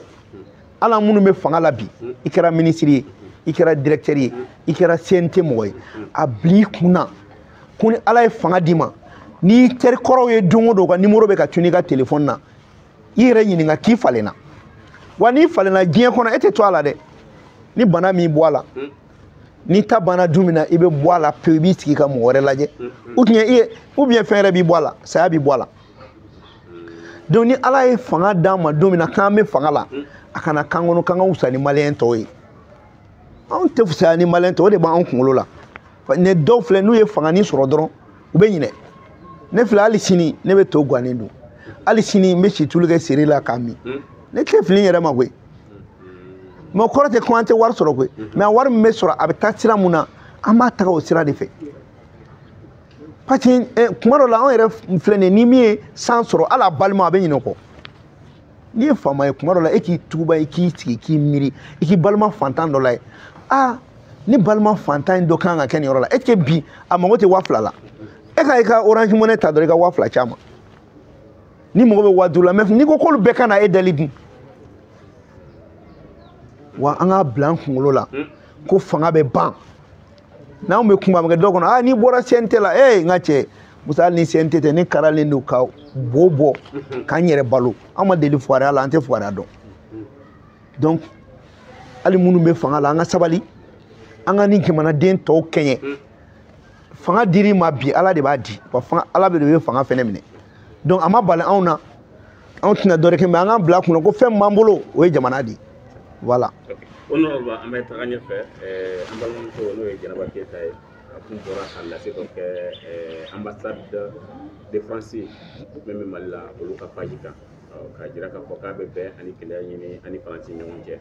ala minnu bɛ fanga la bi, i kɛra ministre ye, i kɛra directeur ye, i kɛra CNT mɔgɔ ye, a bila i kun na ko ni Ala ye fanga d'i ma, n'i teri kɔrɔw ye don o don ka numéro bɛ ka tunu i ka téléphone na, i yɛrɛ ɲininka k'i falenna. Wa n'i falenna diɲɛ kɔnɔ, e tɛ to a la dɛ. Ni bana min bɔ a la, n'i ta banna dun min na, i bɛ bɔ a la pewu, i b'i sigi ka mɔgɔ wɛrɛ lajɛ, ou bien fɛn wɛrɛ b'i bɔ a la, saya b'i bɔ a la. Donc ni Ala ye fanga d'an ma don min na k'an bɛ fanga la, a kana k'an kɔnɔ k'an ka wusa ni maliyɛn tɔw ye. Anw tɛ fisaya ni maliyɛn tɔw, o de b'anw kunkolo la. Ne dɔw filɛ, n'u ye fangani sɔrɔ dɔrɔn, u bɛ ɲinɛ. Ne filɛ, hali sini ne bɛ to gannen dun, hali sini n bɛ situlu kɛ seri la k'a min. Ne tɛ fili n yɛrɛ ma koyi. Mais o kɔrɔ tɛ ko an tɛ wari sɔrɔ koyi. Mais wari min bɛ sɔrɔ, a bɛ taa sira mun na, an b'a taga o sira de fɛ. Parce que kuma dɔ la, anw yɛrɛ filɛ nin ye, ni min ye san sɔrɔ, hali a balima a bɛ ɲinɛ o kɔ. N'i ye faama ye, kuma dɔ la e k'i tuguba, i k'i sigi k'i miiri, i k'i balima fantan dɔ la ye. Aa, ni balima fantan in dɔ kan ka kɛ nin yɔrɔ la, est ce que bi a mago tɛ 2000 la? E ka i ka Orange Money ta dɔrɔn, i ka 2000 ci a ma. Ni mago bɛ 5000 la, mais n'i ko k'olu bɛɛ ka na e dali dun. Wa an k'a bila an kunkolo la ko fanga bɛ ban. N'anw bɛ kuma, a bɛ kɛ dɔw kɔnɔ, aa n'i bɔra CNT la, ee n ka cɛ Musa, hali ni CNT tɛ, ne karalen don ka bo bɔ k'an yɛrɛ balo. An ma deli fuwariya la, an tɛ fuwariya dɔn. Donc hali minnu bɛ fanga la, an ka sabali, an ka ni jamanaden tɔw kɛɲɛ. Fanga dir'i ma bi, Ala de b'a di, wa fanga Ala de bɛ fanga fɛnɛ minɛ. Donc a ma bali anw na, anw tɛna dɔ wɛrɛ kɛ, mais an k'an bila kunna ko fɛn min b'an bolo, o ye jamana de ye. Voilà. Honorable, an bɛ taga ɲɛfɛ. An balimamuso, n'o ye Jɛnɛba Keyita ye, a kun bɔra ka lase dɔ kɛ ambassade de France min bɛ Mali la, olu ka page kan. K'a jira k'a fɔ k'a bɛ bɛn ani kelenya ɲini ani Faransi ɲɔgɔn cɛ.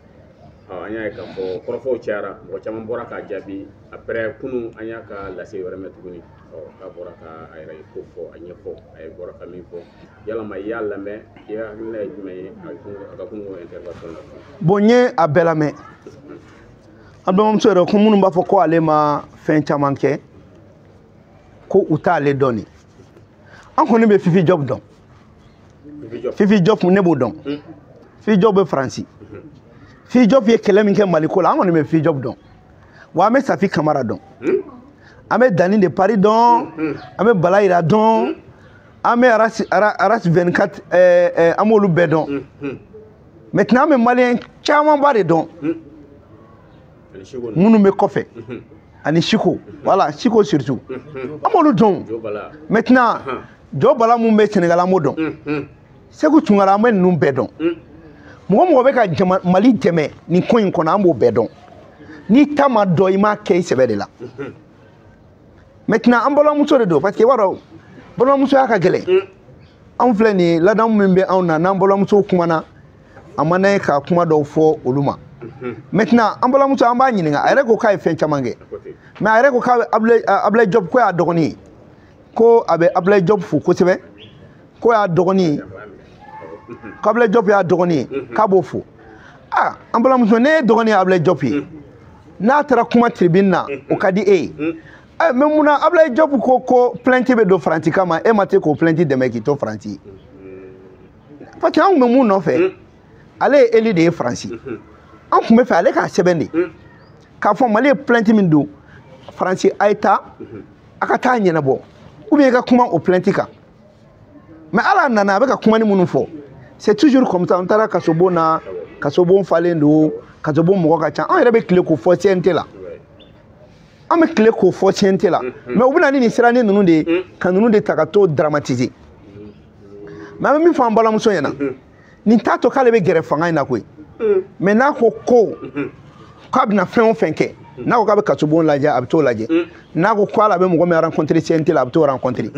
An y'a ye k'a fɔ kɔrɔfɔw cayara, mɔgɔ caman bɔra k'a jaabi. Après kunun an y'a ka lase wɛrɛ mɛn tuguni, k'a bɔra ka a yɛrɛ ko fɔ, a ɲɛfɔ, a ye bɔra ka min fɔ. Yalama i y'a lamɛn, i hakilina ye jumɛn ye a ka kunun intervention na? Bon, n ye a bɛɛ lamɛn. An balimamuso yɛrɛ ko minnu b'a fɔ ko ale ma fɛn caman kɛ, ko u t'ale dɔn de. An kɔni bɛ Fifi Diop dɔn. Fifi Diop, ne b'o dɔn. Fifi Diop bɛ Faransi. Fifi Diop ye kɛlɛ min kɛ Maliko la, an kɔni bɛ Fifi Diop dɔn. Wa an bɛ Safi Kamara dɔn. An bɛ Dani de Paris dɔn. An bɛ Bala Yira dɔn. An bɛ Aras 24, an b'olu bɛɛ dɔn. Maintenant, an bɛ Malien camanba de dɔn. Minnu bɛ kɔfɛ. Ani Siko. Voilà, Siko surtout. An b'olu dɔn. Maintenant, Jɔ Bala mun bɛ Sénégal, an b'o dɔn. Segu Tunkara, an bɛ ninnu bɛɛ dɔn. Mɔgɔ mɔgɔ bɛ ka Mali dɛmɛ nin ko in kɔnɔ, an b'o bɛɛ dɔn. N'i ta ma dɔn, i m'a kɛ i sɛbɛ de la. Maintenant, an balimamuso de don, parce que i b'a dɔn balimamusoya ka gɛlɛn. Anw filɛ nin ye, ladamu min bɛ anw na, n'an balimamusow kumana, a man d'an ye ka kuma dɔw fɔ olu ma. Maintenant, an balimamuso, an b'a ɲininka, a yɛrɛ ko k'a ye fɛn caman kɛ. Mais a yɛrɛ ko k'a bɛ Ablaye Diop, ko y'a dɔgɔnin ye. Ko a bɛ Ablaye Diop fo kosɛbɛ, ko y'a dɔgɔnin ye, ko Ablaye Diop y'a dɔgɔnin ye, k'a b'o fo. Ah, an balimamuso, ne ye dɔgɔnin ye Ablaye Diop ye, n'a taara kuma tribune na, o ka di e ye. Mais munna Ablaye Diop ko plainte bɛ don Faransi kama, e ma te k'o plainte dɛmɛ k'i to Faransi? Parce que an tun bɛ mun nɔfɛ, ale ye élu de ye Faransi. An tun bɛ fɛ ale k'a sɛbɛn de k'a fɔ Mali ye plainte min don Faransi, a ye taa a ka taa ɲɛnabɔ, ou bien i ka kuma o plainte kan. Mais ala nana, a bɛ ka kuma ni minnu fɔ, c'est toujours comme ça. An taara kasobon na, kasobon falen don, kasobon mɔgɔ ka ca. An yɛrɛ bɛ tile k'o fɔ CNT la, an bɛ tile k'o fɔ CNT la. Mais u bɛ na ni nin siranin ninnu de ye, ka ninnu de ta ka t'o dramatiser. Mais an bɛ min fɔ an balimamuso ɲɛna, nin t'a to k'ale bɛ gɛrɛ fanga in na koyi. Mais n'a ko k'a bɛna fɛn o fɛn kɛ, n'a ko k'a bɛ kasobon lajɛ, a bɛ t'o lajɛ. N'a ko k'ale bɛ mɔgɔ min rencontrer CNT la, a bɛ t'o rencontrer.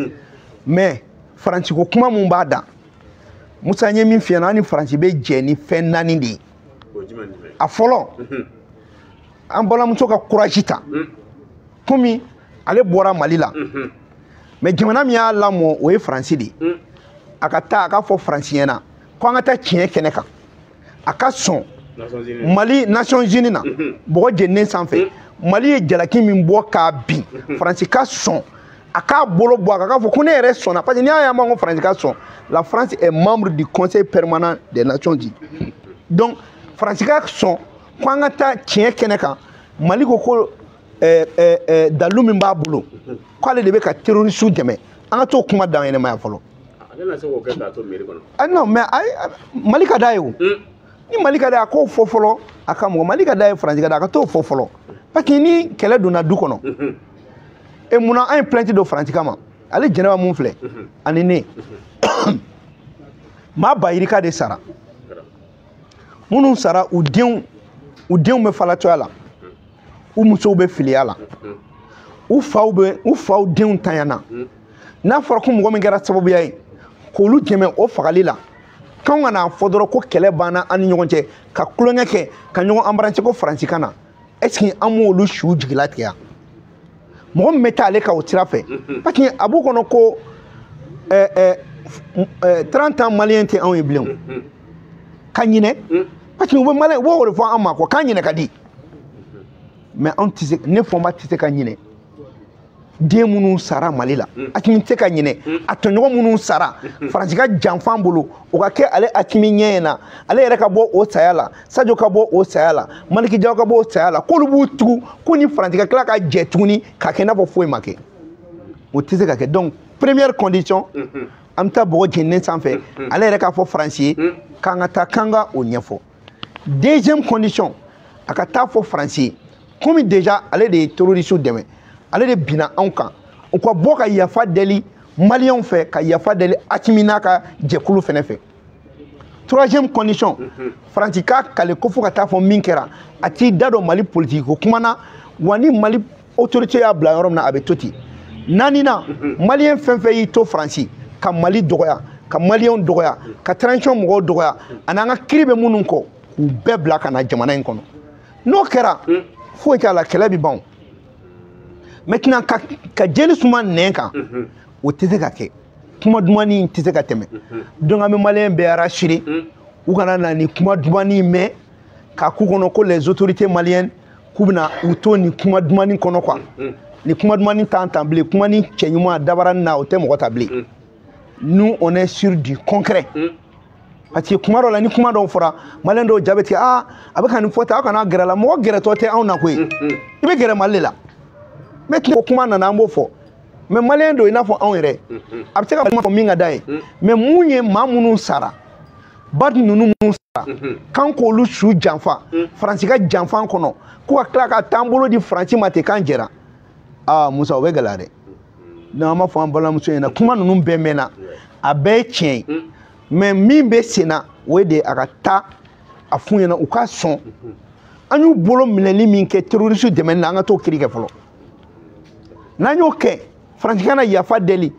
Mais Faransi ko kuma mun b'a da, Musa, n ye min f'i ɲɛna, an ni Faransi bɛ jɛ ni fɛn naani de ye. A fɔlɔ, an balimamuso ka courage ta, komi ale bɔra Mali la, mais jamana min y'a lamɔ, o ye Faransi de ye. A ka taa a k'a fɔ Faransi ɲɛna ko an ka taa tiɲɛ kɛnɛ kan, a ka sɔn Mali Nations Unies na, bɔgɔ jeninen sanfɛ, Mali ye jalaki min bɔ k'a bin, Faransi ka sɔn a k'a bolo bɔ a kan, k'a fɔ ko ne yɛrɛ sɔnna. Parce que n'i y'a ye an b'a ko Faransi ka sɔn, la France est membre du Conseil permanent des Nations Unies. Donc Faransi ka sɔn ko an ka taa tiɲɛ kɛnɛ kan, Mali ko dalu min b'a bolo, k'ale de bɛ ka terroriste dɛmɛ, an ka t'o kuma dan ɲɛnɛmaya fɔlɔ. Ale na se k'o kɛ k'a to mairie kɔnɔ? Ah non, mais Mali ka d'a ye o. Ni Mali ka d'a ye, a k'o fɔ fɔlɔ, a ka mɔgɔ Mali ka d'a ye, Faransi ka d'a ye, a ka t'o fɔ fɔlɔ. Parce que ni kɛlɛ donna du kɔnɔ, e munna an ye plainte don Faransi kama? Ale Jɛnɛba mun filɛ ani ne, maa ba yirika de sara. Minnu sara, u denw bɛ falatɔya la, u musow bɛ filiya la, u faw denw tanyana. N'a fɔra ko mɔgɔ min kɛra sababuya ye k'olu dɛmɛ o fagali la, k'anw ka n'a fɔ dɔrɔn ko kɛlɛ banna an ni ɲɔgɔn cɛ, ka kulonkɛ kɛ ka ɲɔgɔn embrasser ko Faransi ka na, est ce que an m'olu siw jigilatigɛ? Mɔgɔ min bɛ taa ale ka o sira fɛ, parce que a b'u kɔnɔ ko 30 ans Malien tɛ anw ye bilen, ka ɲinɛ. Parce que u bɛ Malien, u b'o de fɔ an ma ko k'an ɲinɛ ka di. Mais anw tɛ se, ne Fɔnba tɛ se ka ɲinɛ den minnu sara Mali la. Asimi tɛ se ka ɲinɛ a tɔɲɔgɔn minnu sara Faransi ka janfan bolo, o ka kɛ ale Asimi ɲɛ ɲɛna, ale yɛrɛ ka bɔ o saya la, Sadio ka bɔ o saya la, Maliki Diaw ka bɔ o saya la, k'olu b'u tugu ko ni Faransi ka tila ka jɛ tuguni k'a kɛ i n'a fɔ foyi ma kɛ, o tɛ se ka kɛ. Donc première condition, an bɛ taa bɔgɔ jeninen sanfɛ, ale yɛrɛ k'a fɔ Faransi ye k'an ka taa k'an ka o ɲɛfɔ. Deuxième condition, a ka taa fɔ Faransi ye, komi déjà ale de ye terroriste dɛmɛ, ale de binna anw kan, u ka bɔ ka yafa deli Maliyɛnw fɛ, ka yafa deli Asimi n'a ka jɛkulu fɛnɛ fɛ. Troisième condition, Faransi k'a kale ko fo ka taa fɔ min kɛra, a t'i da don Mali politique ko kuma na, wa ni Mali autorité y'a bila yɔrɔ min na, a bɛ to ten. Naaninan, Maliyɛn fɛn fɛn y'i to Faransi ka Mali dɔgɔya, ka maliyɛnw dɔgɔya, ka transition mɔgɔw dɔgɔya, ani an ka kiiri bɛ minnu kɔ, k'u bɛɛ bila ka na jamana in kɔnɔ. N'o kɛra, foyi t'a la, kɛlɛ bɛ ban. Maintenant ka jeli suma nɛn kan, o tɛ se ka kɛ. Kuma dumanni tɛ se ka tɛmɛ. Donc an bɛ maliyɛn bɛɛ rassurer, u kana na ni kuma dumanni mɛn k'a k'u kɔnɔ ko les autorités maliennes k'u bɛna u to nin kuma dumanni kɔnɔ quoi. Ni kuma dumanni t'an ta bilen, kuma ni cɛ ɲuman dabarani na, o tɛ mɔgɔ ta bilen. Nous, on est sur du concret. Parce que kuma dɔw la, ni kuma dɔw fɔra, maliyɛn dɔw ja bɛ tigɛ, aa a bɛ ka nin fɔ tan, aw kana gɛrɛ la. Mɔgɔ gɛrɛtɔ tɛ anw na koyi, i bɛ gɛrɛ Mali de la. Mais ko kuma nana, an b'o fɔ. Mais maliyɛn don i n'a fɔ anw yɛrɛ, a bɛ se ka kuma fɔ min ka d'a ye. Mais mun ye maa minnu sara, ba ninnu minnu sara, k'an k'olu su janfa Faransi ka janfa kɔnɔ, ko ka tila ka taa an bolo di Faransi ma ten k'an jɛra, aa Musa, o bɛ gɛlɛya dɛ. Donc an b'a fɔ an balimamuso ɲɛna, kuma ninnu bɛɛ mɛnna, a bɛɛ ye tiɲɛ ye. Mais min bɛ sen na, o ye de a ka taa a f'u ɲɛna u ka sɔn. An y'u bolo minɛli min kɛ terroriste dɛmɛni na, an ka t'o kiiri kɛ fɔlɔ. N'an y'o kɛ, Faransi kana yafa deli,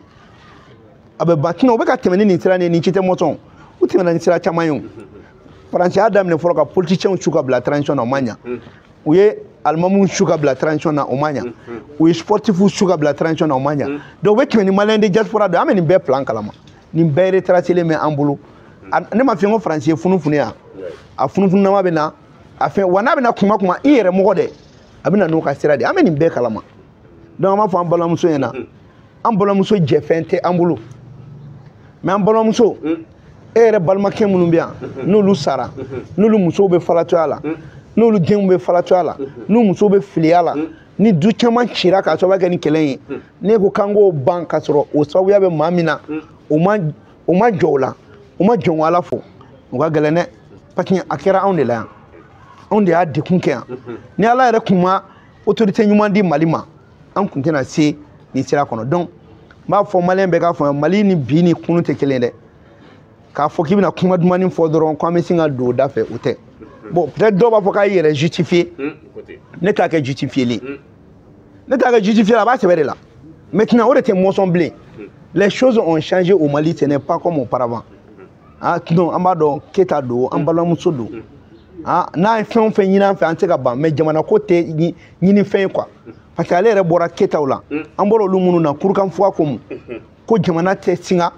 a bɛ ban. Sinon u bɛ ka tɛmɛ ni nin sira nin ye, nin ci tɛ mɔsɔn. U tɛmɛna ni sira caman ye o. Faransi y'a daminɛ fɔlɔ ka politiciens su ka bila transition na, o ma ɲa. U ye alimamuw su ka bila transition na, o ma ɲa. U ye sportifs su ka bila transition na, o ma ɲa. Donc u bɛ tɛmɛ ni maliyɛn de diaspora dɔ ye. An bɛ nin bɛɛ plan kalama, nin bɛɛ retracelen bɛ an bolo. Ne ma f'i ye ko Faransi ye funufunu yan, a funufununama bɛ na a fɛn wa, n'a bɛna kuma kuma i yɛrɛ mɔgɔ dɛ, a bɛ na n'o ka sira de ye. An bɛ nin bɛɛ kalama. Donc an b'a fɔ an balimamuso ɲɛna, an balimamuso jɛfɛn tɛ an bolo. Mais an balimamuso, e yɛrɛ balimakɛ minnu bɛ yan, n'olu sara, n'olu musow bɛ falatɔya la, n'olu denw bɛ falatɔya la, n'u musow bɛ filiya la, ni du caman cira k'a sababu kɛ ni kɛlɛ in ye, n'e ko k'an k'o ban k'a sɔrɔ o sababuya bɛ maa min na, o ma jɔ o la, o ma jɔn Ala fo, o ka gɛlɛn dɛ. Parce que a kɛra anw de la yan, anw de y'a degun kɛ yan. Ni Ala yɛrɛ kun ma autorité ɲuman di Mali ma, an kun tɛna se nin sira kɔnɔ. Donc n b'a fɔ maliyɛn bɛɛ k'a faamuya, Mali ni bi ni kunu tɛ kelen dɛ. K'a fɔ k'i bɛna kuma dumanni fɔ dɔrɔn ko an bɛ sin ka don o da fɛ, o tɛ. Bon, peut-être dɔw b'a fɔ k'a y'i yɛrɛ justifier. Ne t'a kɛ justifier, ne t'a kɛ justifier, a b'a sɛbɛ de la. Maintenant o de tɛ mɔsɔn bilen. Les choses ont changé au Mali, ce n'est pas comme auparavant. Ah non, an b'a dɔn Keyita don, an balimamuso don. Ah, n'a ye fɛn o fɛn ɲini an fɛ, an tɛ se ka ban. Mais jamana ko tɛ ɲini fɛn ye quoi. Parce que ale yɛrɛ bɔra Keyitaw la, an bɔra olu minnu na, kurukanfuga ko mun ko jamana tɛ singa,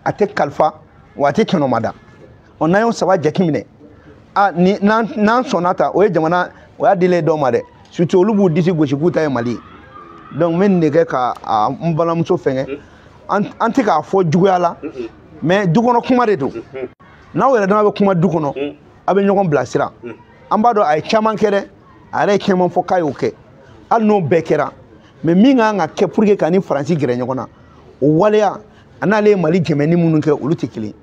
a tɛ kalifa, wa a tɛ tɔnɔmada. Ɔ n'an y'o saba jateminɛ, ah ni n'an sɔnna ta, o ye jamana, o y'a dilen dɔw ma dɛ. Surtout olu b'u disi gosi k'u ta ye Mali ye. Donc n bɛ nin de kɛ ka n balimamuso fɛngɛ. An tɛ k'a fɔ juguya la, mais du kɔnɔ kuma de don. N'aw yɛrɛ dama bɛ kuma du kɔnɔ, a bɛ ɲɔgɔn bilasira. An b'a dɔn a ye caman kɛ dɛ, a yɛrɛ ye caman fɔ k'a y'o kɛ. Hali n'o bɛɛ kɛra, mais min kan ka kɛ pour que ka ni Faransi gɛrɛ ɲɔgɔn na, o waleya a n'ale ye Mali dɛmɛni minnu kɛ, olu tɛ kelen.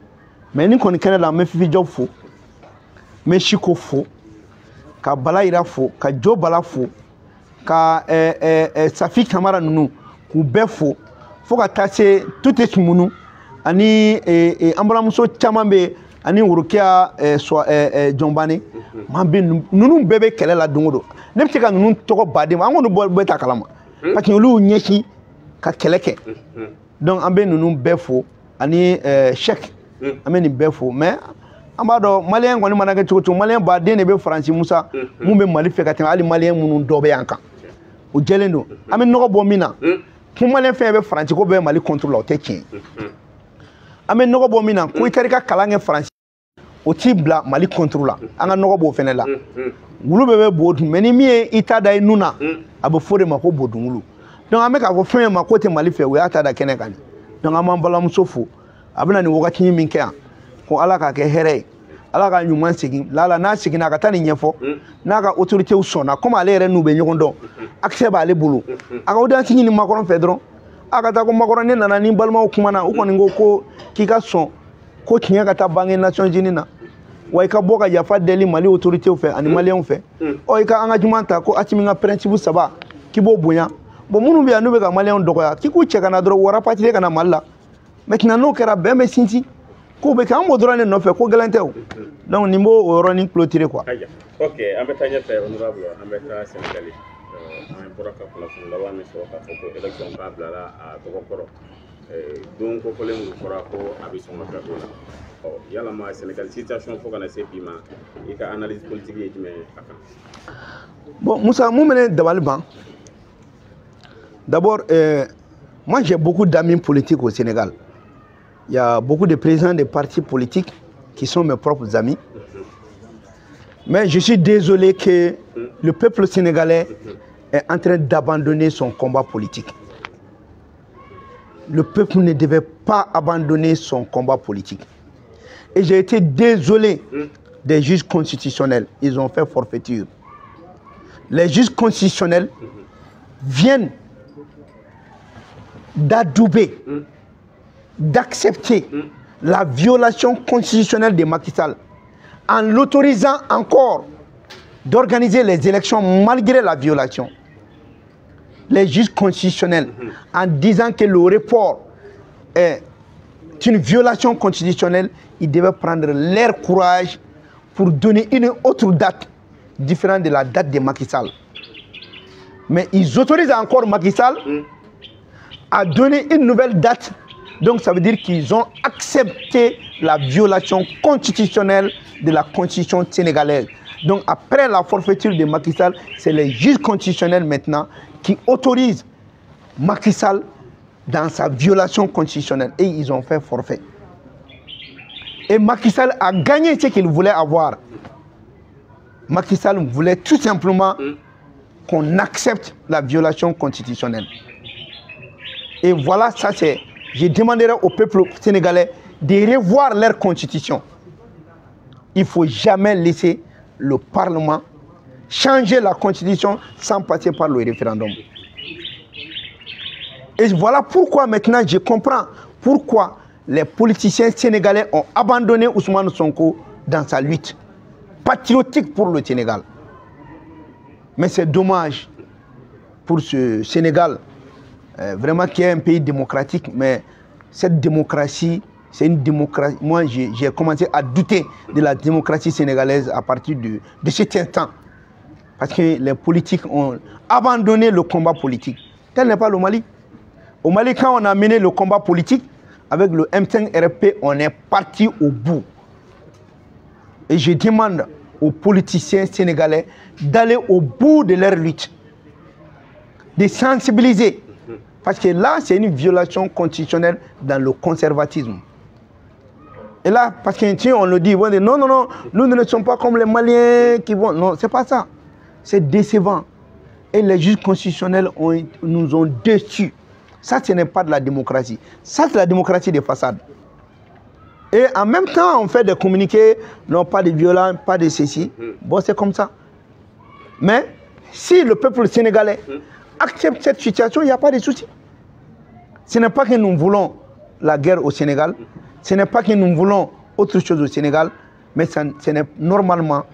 Mais ni kɔni kɛnɛ la, n bɛ Fifi Jɔp fo, n bɛ Siko fo, ka Bala Yira fo, ka Jo Bala fo, ka Safi Kamara ninnu k'u bɛɛ fo, fo ka taa se Tute Sumunu ani an balimamuso caman bɛ yen, ani Worokiya Jɔnbani. Maa bɛ ninnu bɛɛ bɛ kɛlɛ la don o don. Ne bɛ se ka ninnu tɔgɔ baden ma, an k'olu bɛɛ ta kalama, parce que olu y'u ɲɛsin ka kɛlɛ kɛ. Donc an bɛ ninnu bɛɛ fo, ani Sɛki, an bɛ nin bɛɛ fo. Mais an b'a dɔn maliyɛn kɔni mana kɛ cogo cogo, maliyɛn baden de bɛ Faransi Musa, mun bɛ Mali fɛ ka tɛmɛ hali maliyɛn minnu dɔ bɛ yan kan, o jɛlen don. An bɛ nɔgɔ bɔ min na, ko maliyɛn fɛn bɛ Faransi ko bɛɛ Mali contre la, o tɛ tiɲɛ. An bɛ nɔgɔ bɔ min na, ko i taara i ka kalan kɛ Faransi, o t'i bila Mali contre la. An ka nɔgɔ b'o fɛnɛ la. Wulu bɛɛ bɛ bo dun, mais ni min ye i ta da i nun na, a bɛ fɔ de ma ko bodunwulu. Donc an bɛ k'a fɔ fɛn ma k'o tɛ Mali fɛ, o y'a ta da kɛnɛ kan. Donc an b'an balimamuso fo, a bɛna nin wagati min kɛ yan, ko Ala k'a kɛ hɛrɛ ye, Ala ka ɲuman segin. Lala n'a seginna, a ka taa nin ɲɛfɔ, n'a ka autorités sɔnna, komi ale yɛrɛ n'u bɛ ɲɔgɔn dɔn, accès b'ale bolo, a ka audience ɲini Macron fɛ dɔrɔn. A ka taa ko Macron, ne nana ni balimaw kumana, u kɔni ko ko k'i ka sɔn ko tiɲɛ ka taa bange Nations Unies na, wa i ka bɔ ka yafa deli Mali autorités fɛ ani maliyɛnw fɛ. Ɔ i ka engagement ta ko Assimi ka principe saba k'i b'o bonya. Bon, minnu bɛ yan n'u bɛ ka maliyɛnw dɔgɔya, k'i k'u cɛ ka na dɔrɔn, u rapatrier ka na Mali la. Maintenant n'o kɛra, bɛn bɛ sinsin, ko bɛ kɛ, an b'o dɔrɔn de nɔfɛ, ko gɛlɛn tɛ o. Donc nin b'o o yɔrɔnin clôturer quoi. Ok, an bɛ taa ɲɛfɛ honorable, an bɛ taa Sénégal. An bɔra ka kunnafoni laban min sɔrɔ k'a fɔ ko élection k'a bilara a tɔgɔ kɔrɔ. Don kofɔlen minnu fɔra ko a bɛ sɔn ka kɛ o la. Ɔ yalama Sénégal situation fo ka na se bi ma, i ka analyse politique ye jumɛn ye a kan? Bon, Moussa, mun bɛ ne dabali ban? D'abord, moi j'ai beaucoup d'amis politiques au Sénégal. Il y a beaucoup de présidents de partis politiques qui sont mes propres amis. Mais je suis désolé que le peuple sénégalais est en train d'abandonner son combat politique. Le peuple ne devait pas abandonner son combat politique. Et j'ai été désolé des juges constitutionnels. Ils ont fait forfaiture. Les juges constitutionnels viennent d'adouber, d'accepter la violation constitutionnelle de Macky Sall en l'autorisant encore d'organiser les élections malgré la violation. Les juges constitutionnels, en disant que le report est une violation constitutionnelle, ils devaient prendre leur courage pour donner une autre date différente de la date de Macky Sall. Mais ils autorisent encore Macky Sall à donner une nouvelle date. Donc ça veut dire qu'ils ont accepté la violation constitutionnelle de la constitution sénégalaise. Donc après la forfaiture de Macky Sall, c'est les juges constitutionnels maintenant qui autorisent Macky Sall dans sa violation constitutionnelle. Et ils ont fait forfait. Et Macky Sall a gagné ce qu'il voulait avoir. Macky Sall voulait tout simplement qu'on accepte la violation constitutionnelle. Et voilà, ça c'est... Je demanderai au peuple sénégalais de revoir leur constitution. Il ne faut jamais laisser le Parlement changer la constitution sans passer par le référendum. Et voilà pourquoi maintenant je comprends pourquoi les politiciens sénégalais ont abandonné Ousmane Sonko dans sa lutte patriotique pour le Sénégal. Mais c'est dommage pour ce Sénégal, vraiment qui est un pays démocratique, mais cette démocratie, c'est une démocratie. Moi, j'ai commencé à douter de la démocratie sénégalaise à partir de cet instant. Parce que les politiques ont abandonné le combat politique. Tel n'est pas le Mali. Au Mali, quand on a mené le combat politique, avec le M5 RFP, on est parti au bout. Et je demande aux politiciens sénégalais d'aller au bout de leur lutte, de sensibiliser. Parce que là, c'est une violation constitutionnelle dans le conservatisme. Et là, parce qu'on le dit, non, non, non, nous ne sommes pas comme les Maliens qui vont... Non, c'est pas ça. C'est décevant. Et les juges constitutionnels nous ont déçus. Ça, ce n'est pas de la démocratie. Ça, c'est la démocratie des façades. Et en même temps, on fait des communiqués, non, pas de violence, pas de ceci. Bon, c'est comme ça. Mais si le peuple sénégalais accepte cette situation, il n'y a pas de souci. Ce n'est pas que nous voulons la guerre au Sénégal, ce n'est pas que nous voulons autre chose au Sénégal, mais ce n'est normalement,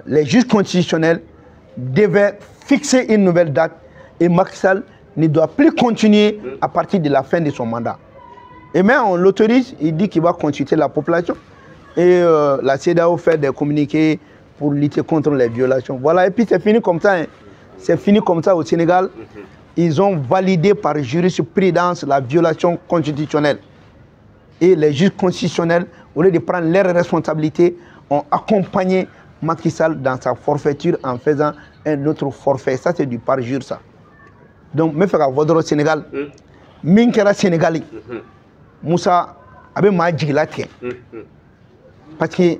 les juges constitutionnels devaient fixer une nouvelle date et Macky Sall ne doit plus continuer à partir de la fin de son mandat. Et même on l'autorise, il dit qu'il va consulter la population et la CEDEAO fait des communiqués pour lutter contre les violations. Voilà, et puis c'est fini comme ça. Hein. C'est fini comme ça au Sénégal. Ils ont validé par jurisprudence la violation constitutionnelle. Et les juges constitutionnels, au lieu de prendre leurs responsabilités, ont accompagné Macky Sall dans sa forfaiture en faisant un autre forfait. Ça, c'est du parjure, ça. Donc, je vais faire au Sénégal. Min kɛra Sénégal, Moussa a bɛ maa jigila tigɛ. Parce que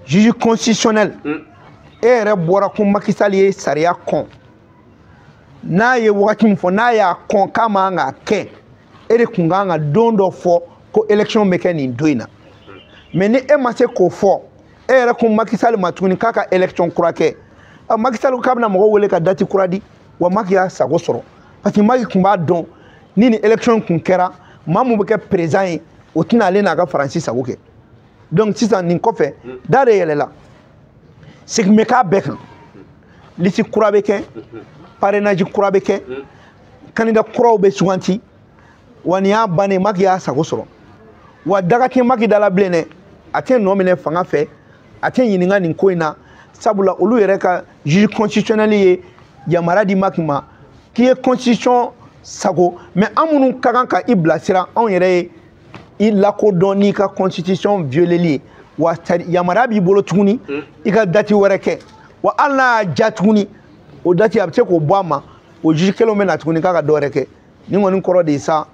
juge constitutionnel, e yɛrɛ bɔra ko Macky Sall ye sariya kɔn. N'a ye wagati min fɔ, n'a y'a kɔn k'a man ka kɛ, e de kun kan ka don dɔ fɔ ko élection bɛ kɛ nin don in na. Mais ni e ma se k'o fɔ, e yɛrɛ ko Macky Sall ma tuguni k'a ka élection kura kɛ. Macky Sall ko k'a bɛna mɔgɔw wele ka date kura di, wa Macky y'a sago sɔrɔ. Parce que Macky kun b'a dɔn ni nin élection kun kɛra, maa mun bɛ kɛ président ye, o tɛna ale n'a ka Faransi sago kɛ. Donc sisan nin kɔfɛ, da de yɛlɛla. Segin bɛ k'a bɛɛ kan. Liste kura bɛ kɛ, parrainage kura bɛ kɛ, candidat kuraw bɛ suganti. Wa nin y'a bannen, Macky y'a sago sɔrɔ. Wa daga tɛ Macky da la bilen dɛ, a tɛ nɔ minɛ fanga fɛ, a tɛ ɲininka nin ko in na. Sabula olu yɛrɛ ka juge constitutionnel ye yamaruya di Macky ma k'i ye constitution sago. Mais an minnu ka kan ka i bilasira, anw yɛrɛ ye i lakodɔn n'i ka constitution violeli ye. Wa yamaruya b'i bolo tuguni i ka date wɛrɛ kɛ, wa hali n'a y'a ja tuguni, o date a bɛ se k'o bɔ a ma, o juge kelenw bɛ na tuguni k'a ka dɔ wɛrɛ kɛ. Nin kɔni kɔrɔ de ye sa,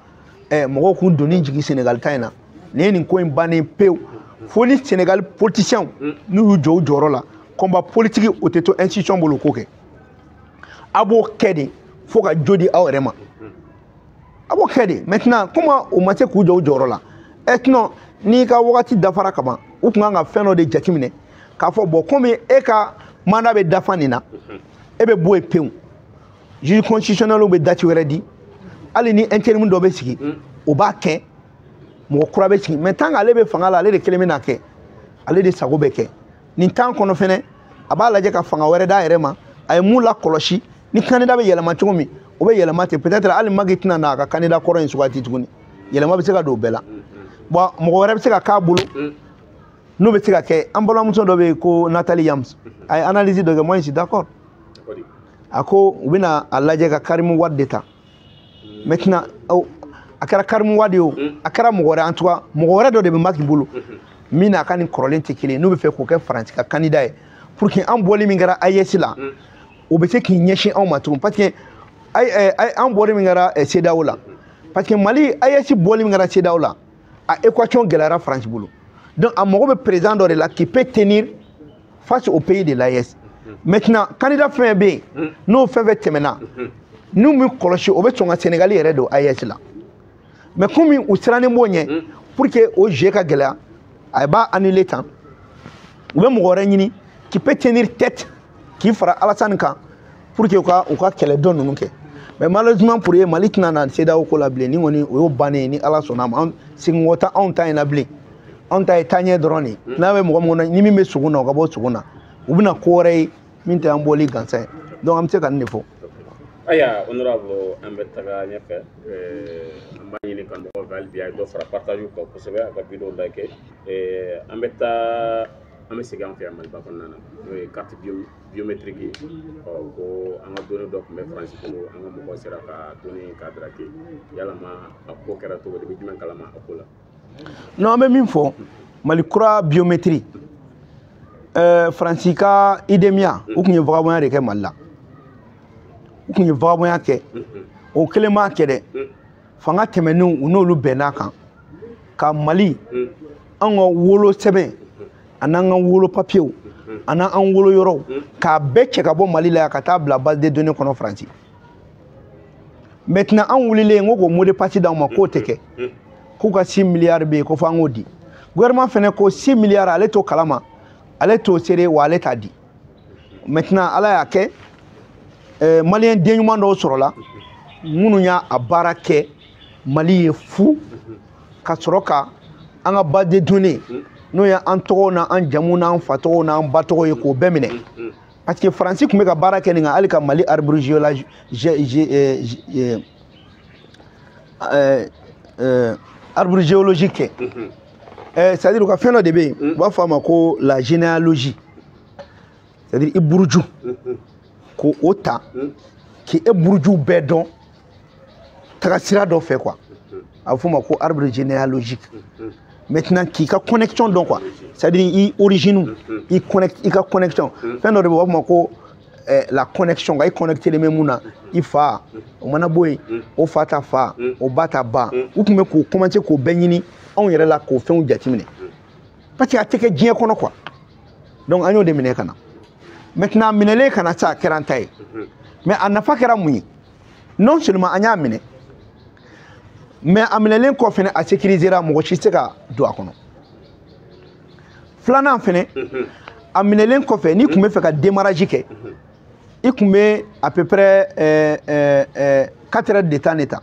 mɔgɔw k'u doni jigin Sénégal ta in na. Nin ye nin ko in bannen pewu. Fo ni Sénégal politiciens n'u y'u jɔ u jɔyɔrɔ la, combat politique o tɛ to institution bolo k'o kɛ. A b'o kɛ de fo ka jo di aw yɛrɛ ma, a b'o kɛ de. Maintenant, comment o ma se k'u jɔ u jɔyɔrɔ la? Sinon n'i ka wagati dafara ka ban, u tun kan ka fɛn dɔ de jateminɛ k'a fɔ bon, komi e ka mandat bɛ dafa nin na, e bɛ bɔ yen pewu. Juge constitutionnel bɛ date wɛrɛ di, hali ni intérim dɔ bɛ sigi, o b'a kɛ, mɔgɔ kura bɛ sigi. Mais tant qu'ale bɛ fanga la, ale de kelen bɛ na kɛ, ale de sago bɛ kɛ. Nin temps kɔnɔ fɛnɛ, a b'a lajɛ ka fanga wɛrɛ d'a yɛrɛ ma. A ye mun lakɔlɔsi, ni candidat bɛ yɛlɛma cogo min, o bɛ yɛlɛma ten. Peut-être hali Macky tɛna na a ka candidat kɔrɔ in suganti tuguni, yɛlɛma bɛ se ka don o bɛɛ la. Bon, mɔgɔ wɛrɛ bɛ se ka k'a bolo n'o bɛ se ka kɛ. An balimamuso dɔ bɛ yen ko Nathalie Yams, a ye analyse dɔ kɛ, moi je suis d'accord. A ko u bɛna a lajɛ ka Karim Wade de ta. Maintenant, a kɛra Karim Wade ye o, a kɛra mɔgɔ wɛrɛ, en tout cas mɔgɔ wɛrɛ dɔ de bɛ Macky bolo min n'a ka nin kɔrɔlen tɛ kelen ye, n'u bɛ fɛ k'o kɛ Faransi ka candidat ye, pour que an bɔli min kɛra AES la, o bɛ se k'i ɲɛsin anw ma tugun. Parce que an bɔli min kɛra CEDEAO la, parce que Mali AES bɔli min kɛra CEDEAO la, a équation gɛlɛyara Faransi bolo. Donc a mago bɛ président dɔ de la qui peut tenir face au pays de l'AES. Maintenant, candidat fɛn fɛn bɛ yen, n'o fɛn fɛn tɛmɛna, n'u m'u kɔlɔsi, o bɛ sɔn ka Sénégal yɛrɛ don AES la. Mais komi u sirannen b'o ɲɛ, pour que o jeu ka gɛlɛya, a b'a annuler tan, u bɛ mɔgɔ wɛrɛ ɲini qui peut tenir tête, k'i fara Alassane kan, pour que u ka kɛlɛ dɔ ninnu kɛ. Mais malheureusement pour ye, Mali tɛna na CEDEAO ko la bilen. Ni kɔni o y'o bannen ye, ni Ala sɔnna a ma, an seginkɔ tɛ anw ta in na bilen. Anw ta ye taaɲɛ dɔrɔn de ye. N'a bɛ mɔgɔ min kɔnɔ, ni min bɛ sogo na, o ka bɔ sogo na, u bɛna ko wɛrɛ ye min tɛ an bɔli gansan ye. Donc an bɛ se ka nin de fɔ. Ayiwa, honorable, an bɛ taga ɲɛfɛ. An b'a ɲini kanubagaw fɛ hali bi, a ye dɔ fara partage kan kosɛbɛ, a ka vidéo like. An bɛ taa, an bɛ segin an fɛ yan Maliba kɔnɔna na, n'o ye carte biométrique ye. Ɔ ko an ka données dɔ tun bɛ Faransi bolo, an ka mɔgɔw sera ka données k'a draguer. Yalama a ko kɛra cogo di? I bɛ jumɛn kalama a ko la? Non, an bɛ min fɔ, Mali kura biométrie, Faransi ka IDEMIA, u tun ye vagabond de kɛ Mali la. U tun ye vagabond kɛ, o kelen m'a kɛ dɛ. Fanga tɛmɛnenw, u n'olu bɛnn'a kan ka Mali an ka wolo sɛbɛn an'an ka wolo papiyew an'an wolo yɔrɔw k'a bɛɛ cɛ ka bɔ Mali la yan ka taa bila base de données kɔnɔ Faransi. Maintenant, an wulilen ko k'o mot de passe d'anw ma, k'o tɛ kɛ, k'u ka 6 milliards bɛ yen, ko fo an k'o di. Gouvernement fɛnɛ ko 6 milliards, ale t'o kalama, ale t'o seere, wa ale t'a di. Maintenant, Ala y'a kɛ, malien den ɲuman dɔw sɔrɔla minnu y'a a baara kɛ Mali ye fu, ka sɔrɔ ka an ka base de données, n'o ye an tɔgɔw n'an jamu n'an fa tɔgɔw n'an ba tɔgɔ ye, k'o bɛɛ minɛ. Parce que Faransi tun bɛ ka baara kɛ nin kan, hali ka Mali arbre géologique kɛ. C'est à dire u ka fɛn dɔ de bɛ yen, u b'a fɔ a ma ko la généalogie, c'est à dire i buruju k'o o ta k'e burujuw bɛɛ dɔn taga sira dɔ fɛ quoi. A bɛ f'o ma ko arbre généalogique. Maintenant, k'i ka connexion dɔn quoi, c'est à dire i origine, i connect, i ka connexion. Fɛn dɔ de bɛ yen, u b'a fɔ ma ko la connexion, i connecté bɛ mun na, i fa o mana bɔ yen, o fa ta fa, o ba ta ba. U tun bɛ k'o commencer k'o bɛɛ ɲini anw yɛrɛ la, k'o fɛnw jateminɛ, parce que a tɛ kɛ diɲɛ kɔnɔ quoi. Donc an y'o de minɛ ka na. Maintenant, a minɛlen ka na sa, a kɛra an ta ye. Mais a nafa kɛra mun ye? Non seulement an y'a minɛ, mais a minɛlen kɔ fɛnɛ, a sécurisera, mɔgɔ si tɛ se ka don a kɔnɔ. Filanan fɛnɛ, a minɛlen kɔfɛ, n'i tun bɛ fɛ ka démarrage kɛ, i tun bɛ à peu près 4 heures de temps de ta.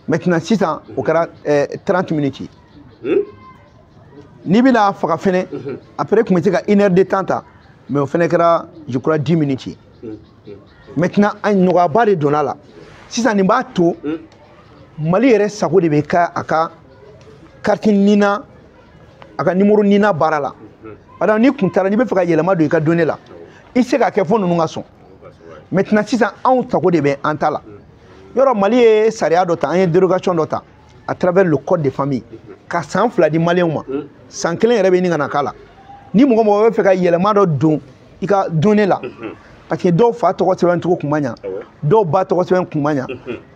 Maintenant sisan, o kɛra 30 minutes ye. N'i bɛna faga fɛnɛ, après tun bɛ se ka 1 heure de temps ta, mais o fɛnɛ kɛra, je crois, 10 minutes ye. Maintenant, an nɔgɔyaba de donna la sisan. Nin b'a to Mali yɛrɛ sago de bɛ kɛ a ka carte NINA, a ka numéro NINA baara la. Par exemple, n'i kun taara, n'i bɛ fɛ ka yɛlɛma don i ka données la, i tɛ se k'a kɛ fo ninnu ka sɔn. Maintenant sisan, anw sago de bɛ an ta la. Yɔrɔ Mali ye sariya dɔ ta, an ye dérogation dɔ ta à travers le code de famille ka san 2 di maliyɛnw ma. San 1 yɛrɛ bɛ ɲini ka na k'a la. Ni mɔgɔ mɔgɔ bɛ fɛ ka yɛlɛma dɔ don i ka données la, parce que dɔw fa tɔgɔ sɛbɛn cogo kun ma ɲa, dɔw ba tɔgɔ sɛbɛn kun ma ɲa,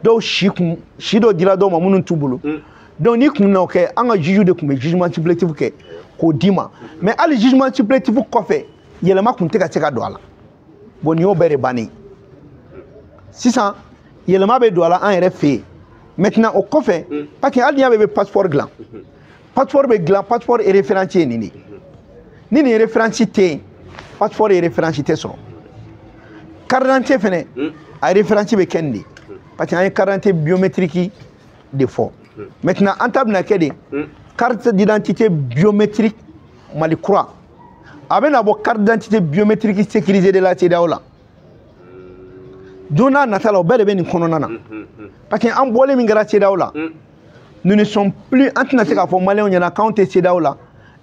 dɔw si kun si dɔ dira dɔw ma minnu t'u bolo. Donc n'i kun n'o kɛ, an ka juge de tun bɛ jugement supplétif kɛ k'o d'i ma. Mais hali jugement supplétif kɔfɛ, yɛlɛma kun tɛ ka se ka don a la. Bon, nin y'o bɛɛ de bannen. Sisan yɛlɛma bɛ don a la an yɛrɛ fɛ yen. Maintenant o kɔfɛ, parce que hali n'i y'a mɛn i bɛ passeport dilan, passeport bɛ dilan, passeport référence ye nin de ye. Ni nin référence tɛ yen, passeport référence tɛ sɔrɔ. Carte d'identité fɛnɛ, a référence bɛ kɛ nin de ye, parce que an ye carte d'identité biométrique de fɔ. Maintenant an ta bɛna kɛ de carte d'identité biométrique Mali kura. A bɛna bɔ carte d'identité biométrique sécurisée de la CEDEAO la. Don n'a nata la, o bɛɛ de bɛ nin kɔnɔna na. Parce que an bɔlen min kɛra CEDEAO la, nous ne sommes plus, an tɛna se k'a fɔ maliyɛnw ɲɛna k'anw tɛ CEDEAO la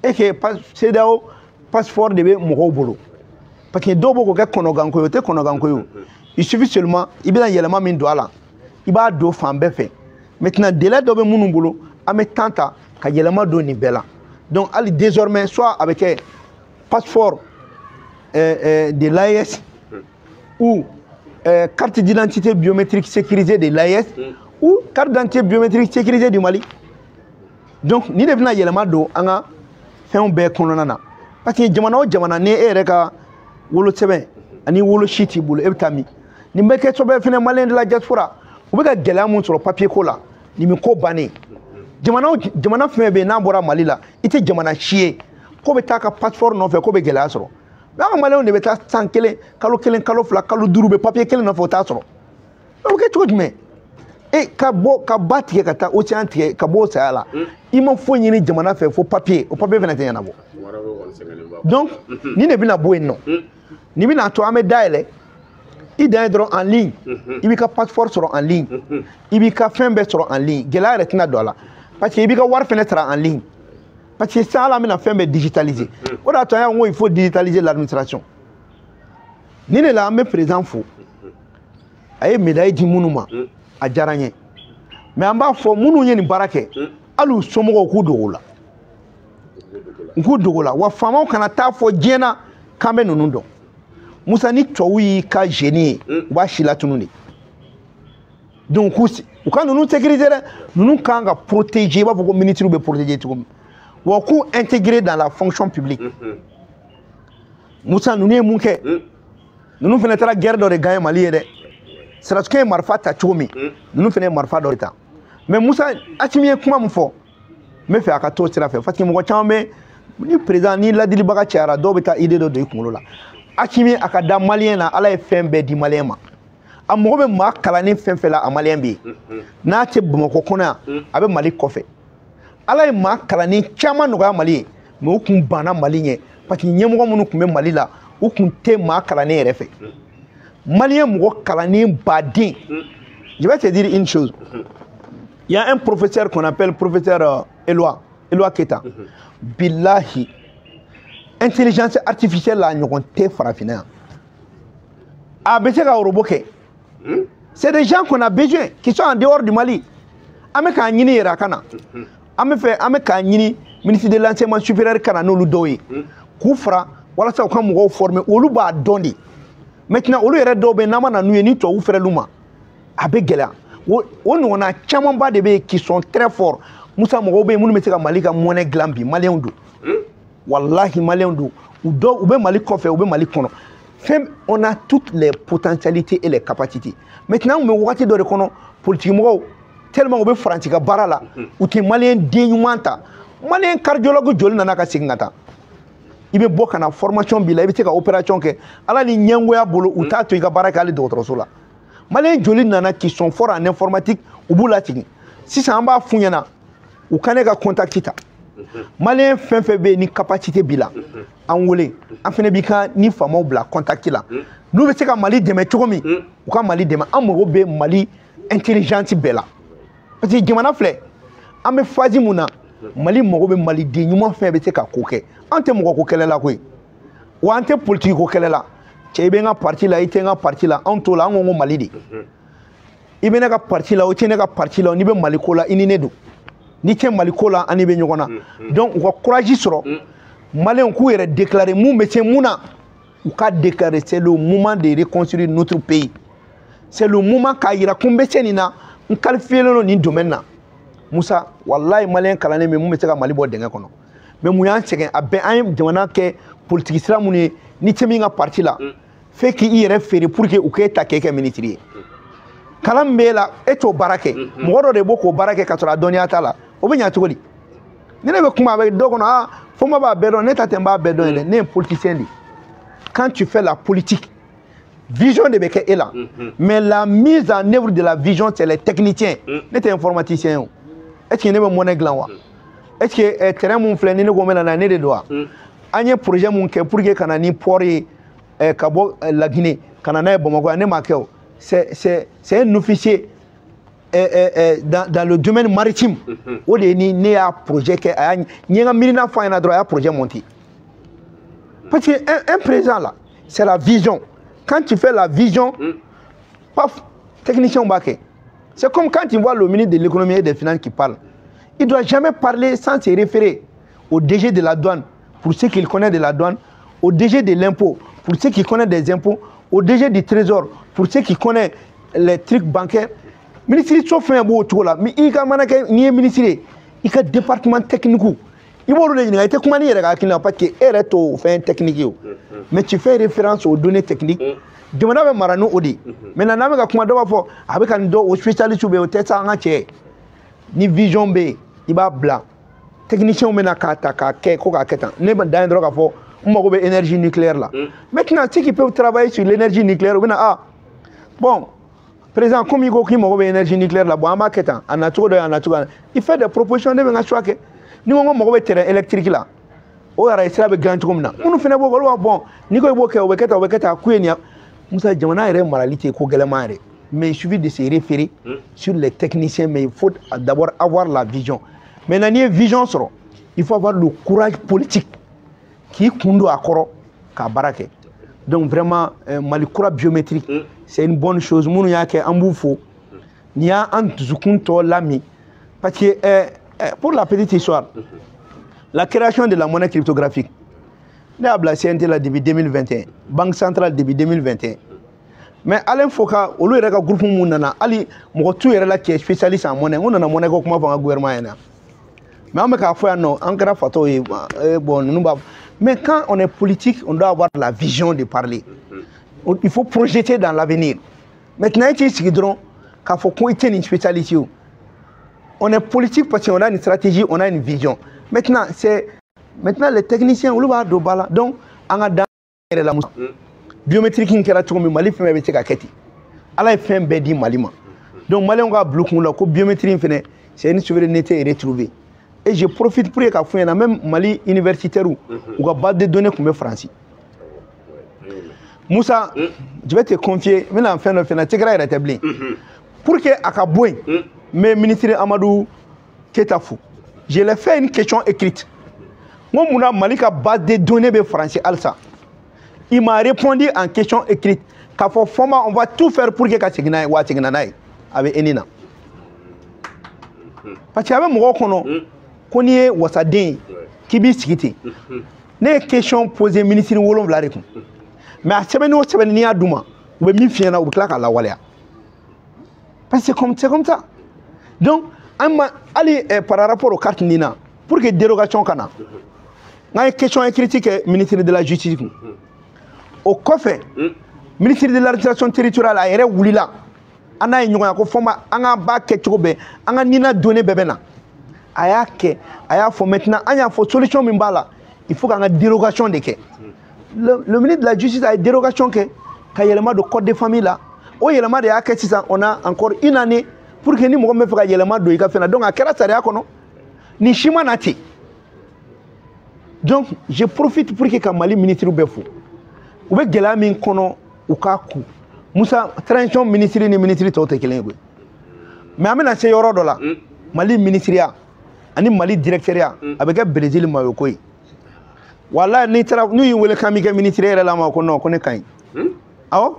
et que CEDEAO passeport de bɛ mɔgɔw bolo. Parce que dɔw b'o k'o kɛ kɔnɔganko ye, o tɛ kɔnɔganko ye o. Il suffit seulement i bɛna yɛlɛma min don a la, i b'a don fan bɛɛ fɛ. Maintenant délai dɔ bɛ minnu bolo, an bɛ temps ta ka yɛlɛma don nin bɛɛ la. Donc hali désormais, soit a bɛ kɛ passeport de l'AES ou carte d'identité biométrique sécurisée de l'AES ou carte d'identité biométrique sécurisée du Mali. Donc nin de bɛna yɛlɛma don an ka fɛnw bɛɛ kɔnɔna na. Parce que jamana o jamana, ni e yɛrɛ ka wolosɛbɛn ani wolosi t'i bolo, e bɛ taa min? Nin bɛ kɛ sababu ye fɛnɛ, maliyɛn de la diaspora, u bɛ ka gɛlɛya mun sɔrɔ papier ko la, nin bɛ ko bannen. Jamana o jamana fɛn fɛn bɛ yen n'a bɔra Mali la, i tɛ jamana si ye ko bɛ taa ka passeport nɔfɛ ko bɛ gɛlɛya sɔrɔ. Mais an ka maliyɛnw de bɛ taa san 1, kalo 1, kalo 2, kalo 5 bɛ papier kelen nɔfɛ, o t'a sɔrɔ. O bɛ kɛ cogo jumɛn? E ka bɔ ka ba tigɛ ka taa océan tigɛ ka bɔ o saya la, i ma foyi ɲini jamana fɛ fo papier, o papier fana tɛ ɲɛnabɔ. Donc nin de bɛna bɔ yen nɔ. Nin bɛna to an bɛ dayɛlɛ, i dan ye dɔrɔn en ligne, i b'i ka passeport sɔrɔ en ligne, i b'i ka fɛn bɛɛ sɔrɔ en ligne, gɛlɛya yɛrɛ tɛna don a la, parce que i b'i ka wari fɛnɛ sara en ligne. Parce que sisan hali an bɛna fɛn bɛɛ digitaliser. O de y'a to an y'a fɔ ko il faut digitaliser l'administration. Nin de la an bɛ président fo, a ye médaille di minnu ma, a diyara n ye. Mais an b'a fɔ minnu ye nin baara kɛ, hali u somɔgɔw k'u dogo la, u k'u dogo la. Wa faamaw kana taa fɔ diɲɛ na k'an bɛ ninnu dɔn. Musa, ni tubabu y'i ka génie ye, u b'a si latunu de. Donc u ka ninnu sécuriser dɛ, ninnu kan ka protéger i b'a fɔ ko ministre bɛ protéger cogo min. Wa k'u intégrer dans la fonction publique. Musa, ninnu ye mun kɛ? Ninnu fana taara guerre dɔ de gagner Mali ye dɛ. Sarasikɛ ye marifa ta cogo min, ninnu fana ye marifa dɔ de ta. Mais Musa, Assimi ye kuma min fɔ, n bɛ fɛ a ka t'o sira fɛ, parce que mɔgɔ caman bɛ ni président ni ladilibaga cayara, dɔw bɛ taa idée dɔ don i kunkolo la. Assimi a ka da maliyɛn na, Ala ye fɛn bɛɛ di maliyɛn ma. A mago bɛ maa kalanni fɛn fɛn la, a maliyɛn bɛ yen. N'a tɛ Bamakɔ kɔnɔ yan, a bɛ Mali kɔfɛ. Ala ye maa kalanni caman nɔgɔya Mali ye, mais u kun banna Mali ɲɛ, parce que ɲɛmɔgɔ minnu tun bɛ Mali la, u kun tɛ maa kalannen yɛrɛ fɛ. Maliyɛn mɔgɔ kalannen baden. Je vais te dire une chose. Il y a un professeur qu'on appelle professeur Eloi Keta. Billahi, intelligence artificielle la ɲɔgɔn tɛ farafinna yan. A bɛ se ka robot kɛ. C'est des gens qu'on a besoin, qui sont en dehors du Mali. An bɛ k'a ɲini yɛrɛ a ka na. An bɛ fɛ, an bɛ k'a ɲini ministre de l'enseignement supérieur ka na n'olu dɔw ye. K'u fara walasa u ka mɔgɔw former, olu b'a dɔn de. Maintenant olu yɛrɛ dɔw bɛ yen, n'an ma na n'u ye, ni tubabu fɛrɛl'u ma, a bɛ gɛlɛya. O ɲɔgɔnna camanba de bɛ yen qui sont très forts. Musa, mɔgɔw bɛ yen minnu bɛ se ka Mali ka monnaie dilan bi, maliyɛnw don. Wallahi, maliyɛnw don. U dɔw u bɛ Mali kɔfɛ, u bɛ Mali kɔnɔ. Fɛn, on a toutes les potentialités et les capacités. Maintenant an bɛ wagati dɔ de kɔnɔ, politique mɔgɔw tellement u bɛ Faransi ka baara la, u tɛ maliyɛn den ɲuman ta. Maliyɛn cardiologue joli nana ka segin ka taa? I bɛ bɔ ka na, formation b'i la, i bɛ se ka opération kɛ. Ala ni ɲɛngoya bolo, u t'a to i ka baara kɛ hali dɔgɔtɔrɔso la. Maliyɛn joli nana qui sont forts en informatique, u b'u lasegin. Sisan an b'a f'u ɲɛna, u ka ne ka contact ta. Maliyɛn fɛn fɛn bɛ yen ni capacité b'i la, an wele, an fɛnɛ b'i ka ni faamaw bila contact la. N'u bɛ se ka Mali dɛmɛ cogo min, u ka Mali dɛmɛ. An mago bɛ Mali intelligence bɛɛ la. Parce que jamana filɛ, an bɛ phase mun na, Mali mago bɛ maliden ɲuman fɛn bɛ se ka ko kɛ. An tɛ mɔgɔ ko kɛlɛ la koyi, wa an tɛ politique ko kɛlɛ la. Cɛ, i bɛ n ka parti la, i tɛ n ka parti la, anw t'o la, an ko ko Mali de. I bɛ ne ka parti la, o tɛ ne ka parti la, n'i bɛ Mali ko la, i ni ne don. N'i tɛ Mali ko la, an ni bɛ ɲɔgɔn na. Donc u ka courage sɔrɔ, Maliyɛnw k'u yɛrɛ déclarer mun bɛ se mun na, u ka déclarer. C'est le moment de reconstruire notre pays. C'est le moment k'a yira ko n bɛ se nin na, n qualifié don nin domaine na. Musa, walayi, Maliyɛn kalannen bɛ mun bɛ se ka Mali bɔ dingɛ kɔnɔ. Mais mun y'an sɛgɛn? A bɛɛ an ye jamana kɛ politique sira minnu ye, n'i tɛ min ka parti la, f'e k'i yɛrɛ feere pour que u k'e ta k'e kɛ ministre ye. Kalan min b'e la, e t'o baara kɛ, mɔgɔ dɔ de b'o k'o baara kɛ k'a sɔrɔ a dɔnniya t'a la. O bɛ ɲa cogo di? Ni ne bɛ kuma, a bɛ dɔ kɔnɔ, aa, Fɔnba b'a bɛɛ dɔn. Ne ta tɛ n b'a bɛɛ dɔn ye dɛ, ne ye politicien de ye. Quand tu fais la politique, vision de bɛ kɛ e la, mais la mise en œuvre de la vision, c'est les techniciens. Ne tɛ informaticien ye o. Est ce que ne bɛ monnaie dilan wa? Est ce que terrain mun filɛ ni ne ko n bɛ na n'a ye, ne de don wa? An ye projet mun kɛ pour que ka na ni port ye ka bɔ La Guinée ka na n'a ye Bamakɔ yan, ne m'a kɛ o. C'est un officier dans le domaine maritime. O de ye ni ne y'a projet kɛ, a y'a n ye n ka miirina fɔ a ɲɛna dɔrɔn, a y'a projet monté. Parce que un président là, c'est la vision. Quand tu fais la vision, paf, technicien b'a kɛ. C'est comme quand tu vois le ministre de l'Économie et des Finances qui parle. Il ne doit jamais parler sans se référer au DG de la douane, pour ceux qu'il connaît de la douane, au DG de l'impôt, pour ceux qui connaissent des impôts, au DG du Trésor, pour ceux qui connaissent les trucs bancaires. Ministre so fɛn b'o cogo la, mais i ka mana kɛ n'i ye ministre ye, i ka département technique, i b'olu de ɲininka. I tɛ kuma n'i yɛrɛ ka hakilina, parce que e yɛrɛ t'o fɛn technique ye o. Mais tu fais référence aux données techniques. Jamana bɛ mara ni o de ye. Maintenant, n'an bɛ ka kuma, dɔ b'a fɔ a bɛ ka nin dɔn, o spécialiste bɛ yen, o tɛ sa. An ka cɛ, ni vision bɛ yen, i b'a bila technicien bɛ na k'a ta k'a kɛ ko k'a kɛ tan. Ne bɛ dan ye dɔrɔn k'a fɔ n mago bɛ énergie nucléaire la. Maintenant, ceux qui peuvent travailler sur l'énergie nucléaire, u bɛ na: ah bon, président, comme i ko k'i mago bɛ énergie nucléaire la, bon, an b'a kɛ tan, a nacogo dɔ ye, a nacogo dɔ ye. Il fait des propositions, ne bɛ n ka choix kɛ. Ni ko n ko mago bɛ terrain électrique la, o yɛrɛ sira bɛ dilan cogo min na, minnu fana b'o kɛ, olu b'a bon, n'i ko i b'o kɛ, o bɛ kɛ tan, o bɛ kɛ tan. A ku ye nin ye. Musa, jamana yɛrɛ marali tɛ ko gɛlɛman yɛrɛ, mais il suffit de se référer sur les techniciens. Mais il faut d'abord avoir la vision. Maintenant, n'i ye vision sɔrɔ, il faut avoir le courage politique k'i kun don a kɔrɔ k'a baara kɛ. Donc vraiment, Mali kura biométrique, c'est une bonne chose. Minnu y'a kɛ, an b'u fo. Nin y'an dusukun tɔ lami, parce que pour la petite histoire, la création de la monnaie cryptographique, ne y'a bila CNT la depuis 2021, Banque centrale depuis 2021. Mais Alain Foka, olu yɛrɛ ka groupe mun nana, hali mɔgɔ t'u yɛrɛ la qui est spécialiste en monnaie. N ko nana monnaie ko kuma fɔ an ka gouvernement ɲɛna, mais an bɛ k'a fɔ yan nɔ, an kɛra fatɔw ye. Bon, ninnu b'a. Mais quand on est politique, on doit avoir la vision de parler. Il faut projeter dans l'avenir. Maintenant, i t'i sigi dɔrɔn k'a fɔ ko i tɛ nin spécialiste ye o. On est politique parce qu'on a une stratégie, on a une vision. Maintenant, c'est maintenant les techniciens, olu b'a don ba la. Donc an ka dan yɛrɛ la, biométrique in kɛra cogo min, Mali fɛn bɛɛ bɛ se ka kɛ ten. Ala ye fɛn bɛɛ di Mali ma. Donc Maliyɛnw k'a bila u kun la ko biométrie in fɛnɛ, c'est une souveraineté retrouvée. Et je profite pour k'a fɔ ɲɛna, même Mali universitaire, u ka base de données tun bɛ Faransi. Musa, je vais te confier, n bɛna fɛn dɔ fɛn na, secret yɛrɛ tɛ bilen. Pour que a ka bɔ yen, n bɛ ministre Amadou Keita fo. Je l'ai fait une question écrite. N ko munna Mali ka base de données bɛ Faransi halisa? Il m'a répondu en question écrite k'a fɔ: Fɔnba, on va tout faire pour que ka segin n'a ye, wa a seginna n'a ye, a bɛ ENI na. Parce que a bɛ mɔgɔw kɔnɔ ko n'i ye wasaden ye k'i b'i sigi ten. Ne ye question posé ministre 7 de kun, mais a sɛbɛnni o sɛbɛnni, n'i y'a d'u ma, u bɛ min f'i ɲɛna, u bɛ tila k'a lawaleya, parce que c'est comme ça. Donc an ma hali par rapport aux cartes NINA, pour que dérogation ka na, n'an ye question écrite kɛ ministre de la Justice kun. O kɔfɛ, ministre de l'Administration territoriale, a yɛrɛ wulila, an n'a ye ɲɔgɔn ye, ko Fɔnba, an ka ba kɛ cogo bɛɛ, an ka NINA données bɛɛ bɛ na. A y'a kɛ, a y'a fɔ. Maintenant, an y'a fɔ solution min b'a la, il faut k'an ka dérogation de kɛ. Le ministre de la Justice a ye dérogation kɛ ka yɛlɛma don code de famille la. O yɛlɛma de y'a kɛ sisan, on a encore une année pour que ni mɔgɔ min bɛ fɛ ka yɛlɛma don i ka fɛn na. Donc a kɛra sariya kɔnɔ, nin si ma na ten. Donc je profite pour que ka Mali ministre bɛɛ fo. U bɛ gɛlɛya min kɔnɔ, u k'a ku. Musa, transition ministre ni ministre tɔw tɛ kelen ye koyi. Mais an bɛna se yɔrɔ dɔ la, Mali ministriya ani Mali directeurya, a bɛ kɛ Brésil maillot ko ye. Walayi, n'i taara, n'u y'i wele k'an b'i kɛ ministre yɛrɛ la, ma ko non, ko ne ka ɲi. Awɔ,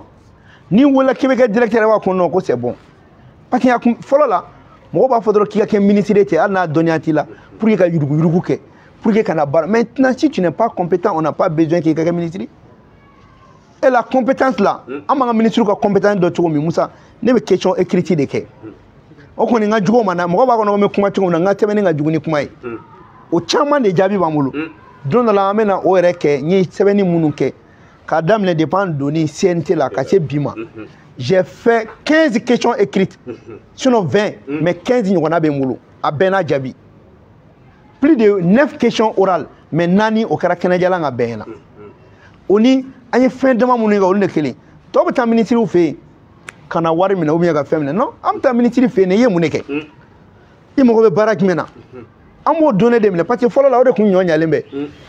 n'i wele k'i bɛ kɛ directeur, b'a ko non, ko c'est bon. Parce que fɔlɔ la, mɔgɔw b'a fɔ dɔrɔn k'i ka kɛ ministre ye cɛ, hali n'a dɔnniya t'i la, pour que ka yuruguyurugu kɛ, pour que ka na baara. Maintenant, si tu n'es pas compétent, on n'a pas besoin k'i ka kɛ ministre. Et la compétence là, an b'an ka ministre ka compétence dɔn cogo min, Musa, ne bɛ question écrite de kɛ. O kɔni n ka jugu o ma na, mɔgɔ b'a kɔnɔ ko n bɛ kuma cogo min na, n ka sɛbɛnni ka jugu ni kuma ye. O caman de jaabi b'an bolo. Don dɔ la an bɛna o yɛrɛ kɛ, n ye sɛbɛnni minnu kɛ k'a daminɛ depuis an donni CNT la ka se bi ma. J'ai fait 15 questions écrites, sinon 20, mais 15 ɲɔgɔnna bɛ n bolo, a bɛɛ n'a jaabi. Plus de 9 questions orales, mais naani o kɛra kɛnɛjalan ka bɛn ɲɛna. O ni an ye fɛn dama minnu kɛ, olu de kelen. Tɔw bɛ taa minisiriw fɛ yen ka na wari minɛ ou bien ka fɛn minɛ. Non, an bɛ taa minisiri fɛ yen, i ye mun de kɛ? I mago bɛ baara jumɛn na? An b'o données de minɛ, parce que fɔlɔ la o de kun ɲɔ ɲalen bɛ.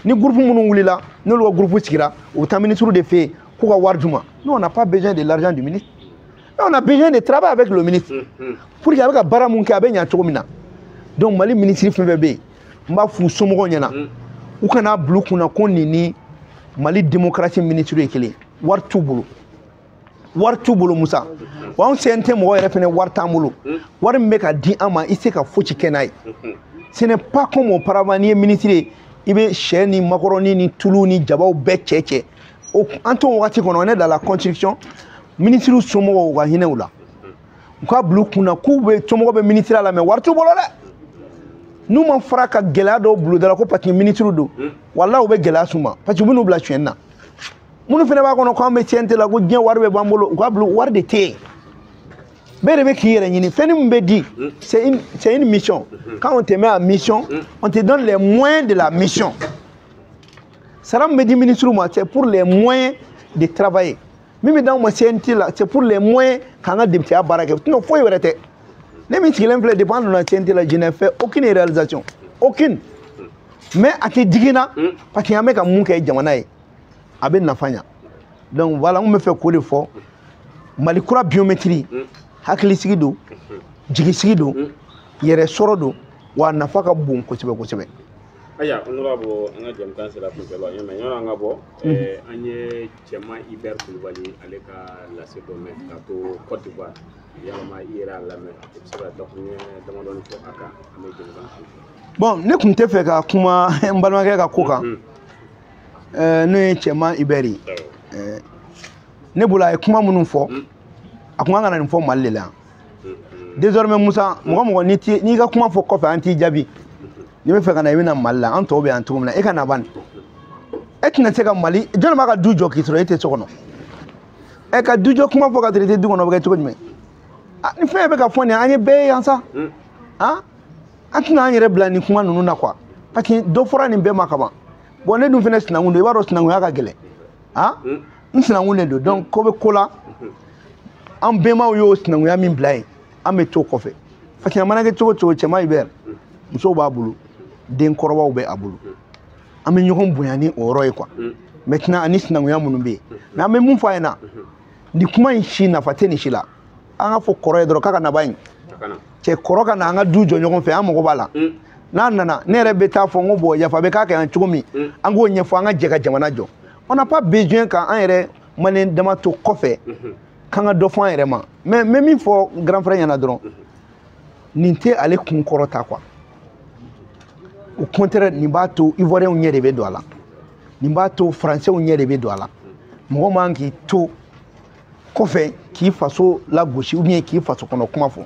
Ni groupe minnu wulila, n'olu ka groupe sigira, u bɛ taa minisiriw de fɛ yen k'u ka wari d'u ma. Nous, on n'a pas besoin de l'argent du ministre. Mais on a besoin de travailler avec le ministre pour que a bɛ ka baara mun kɛ, a bɛ ɲa cogo min na. Donc Mali ministre fɛn fɛn bɛ yen, n b'a f'u somɔgɔw ɲɛna, u kana bila u kunna ko nin ni Mali démocratie ministre ye kelen. Wari t'u bolo, wari t'u bolo, Musa. Wa anw CNT mɔgɔw yɛrɛ fɛnɛ, wari t'an bolo. Wari min bɛ ka di an ma, i tɛ se ka fosi kɛ n'a ye. Ce n'est pas comme auparavant, n'i ye ministre ye, i bɛ sɛ ni makɔrɔni ni tulu ni jabaw bɛɛ cɛ cɛ. O an t'o wagati kɔnɔ, on est dans la construction. Ministre somɔgɔw, u ka hinɛ u la, u ka bila u kunna k'u bɛ somɔgɔw bɛ ministre la, mais wari t'u bolo dɛ. N'u ma fara ka gɛlɛya dɔw bila u da la ko parce que ministre don, walahi u bɛ gɛlɛya s'u ma, parce que u bɛ n'u bila suɲɛni na. Minnu fana b'a kɔnɔ k'an bɛ CNT la, ko diɲɛ wari bɛ b'an bolo, u ka bila, wari de tɛ yen. Bɛɛ de bɛ k'i yɛrɛ ɲini. Fɛn min bɛ di, c'est une mission. Quand on te met en mission, on te donne les moyens de la mission. Sara min bɛ di ministre ma, c'est pour les moyens de travailler. Min bɛ d'anw ma CNT la, c'est pour les moyens k'an ka députéya baara kɛ, sinon foyi wɛrɛ tɛ. Ne min sigilen filɛ, depuis an donna CNT la, je n'ai fait aucune réalisation, aucune. Mais a tɛ digi n na, parce que an bɛ ka mun kɛ jamana ye, a bɛ nafa ɲa. Donc voilà, n kun bɛ fɛ k'o de fɔ. Mali kura biométrie, hakilisigi don, jigisigi don, yɛrɛ sɔrɔ don, wa a nafa ka bon kosɛbɛ kosɛbɛ. Aya, honorable, an ka jɛmukan sera kuncɛla ye, mais yɔrɔ an ka bɔ, an ye Cɛman Hubert Kulubali ale ka lase dɔ mɛn ka to Côte d'Ivoire. Yalama i yɛrɛ y'a lamɛn, i bɛ se ka dakuruɲɛ damadɔni fɔ a kan, an bɛ jɛmukan kuncɛ. Bon, ne tun tɛ fɛ ka kuma n balimakɛ ka ko kan, n'o ye Cɛman Hubert ye. Ne bolo, a ye kuma minnu fɔ, a kun kan ka na nin fɔ Mali de la yan. Désormais, Musa, mɔgɔ mɔgɔ n'i ka kuma fɔ kɔfɛ, an t'i jaabi. N'i bɛ fɛ ka na, i bɛ na Mali la, an tɔw bɛ yan cogo min na, e ka na bani. E tɛna se ka Mali, jɔnni b'a ka du jɔ k'i sɔrɔ e tɛ so kɔnɔ? Ɛ, ka du jɔ kuma fɔ ka sɔrɔ i tɛ du kɔnɔ, o bɛ kɛ cogo jumɛn? Ni fɛn bɛ ka fɔ nin ye, an ye bɛɛ ye yan sa. An tɛna an yɛrɛ bila nin kuma ninnu na quoi, parce que dɔ fɔra nin bɛɛ ma kaban. Bon, ne dun fɛnɛ sinankun don, i b'a dɔn sinankunya ka gɛlɛn. N sinankun de don, donc ko bɛ ko la, an bɛnbaw y'o sinankunya min bila yen, an bɛ to kɔfɛ. Parce que a mana kɛ cogo o cogo, Cɛman Hubert, musow b'a bolo, denkɔrɔbaw bɛ a bolo, an bɛ ɲɔgɔn bonya ni o yɔrɔ ye quoi. Maintenant, ani sinankunya minnu bɛ yen, mais an bɛ mun fɔ a ɲɛna, nin kuma in si nafa tɛ nin si la. An ka fɔ kɔrɔ ye dɔrɔn k'a ka na ba in, cɛ kɔrɔ ka na an ka du jɔ ɲɔgɔn fɛ, an mago b'a la. N'a nana, ne yɛrɛ bɛ taa fɔ n ko bon, yafa bɛ k'a kɛ yan cogo min, an k'o ɲɛfɔ, an ka jɛ ka jamana jɔ. On n'a pas besoin k'an yɛrɛ maliyɛn dama to kɔfɛ k'an ka dɔ fɔ an yɛrɛ ma. Mais n bɛ min fɔ grand frère ɲɛna dɔrɔn, nin tɛ ale kun kɔrɔ ta quoi. Au contraire, nin b'a to Ivoiriyɛnw ɲɛ de bɛ don a la, nin b'a to Français ɲɛ de bɛ don a la. Mɔgɔ man k'i to kɔfɛ k'i faso lagosi ou bien k'i faso kɔnɔ kuma fɔ.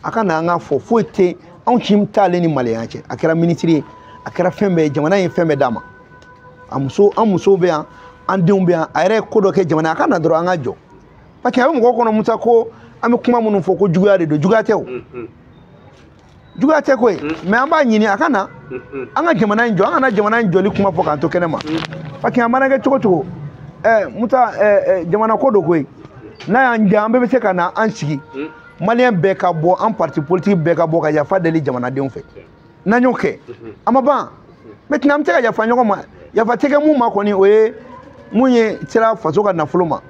A ka na an ka fɔ, foyi tɛ anw ci t'ale ni maliyɛnya cɛ. A kɛra minisiri ye, a kɛra fɛn bɛɛ ye, jamana ye fɛn bɛɛ d'a ma. A muso, an musow bɛ yan, an denw bɛ yan, a yɛrɛ ye ko dɔ kɛ jamana ye, a ka na dɔrɔn an ka jɔ. Parce que a bɛ mɔgɔw kɔnɔ, Musa, ko an bɛ kuma minnu fɔ ko juguya de don. Juguya tɛ o, juguya tɛ koyi. Mais an b'a ɲini a ka na an ka jamana in jɔ, an kana jamana in jɔli kuma fɔ k'an to kɛnɛ ma. Parce que a mana kɛ cogo cogo, Musa, jamana ko don koyi. N'a y'an diya, an bɛɛ bɛ se ka na an sigi, maliyɛn bɛɛ ka bɔ, an parti politique bɛɛ ka bɔ ka yafa deli jamanadenw fɛ. N'an y'o kɛ, a ma ban. Maintenant, an bɛ se ka yafa ɲɔgɔn ma. Yafa tɛ kɛ mun ma kɔni, o ye mun ye sera faso ka nafolo ma,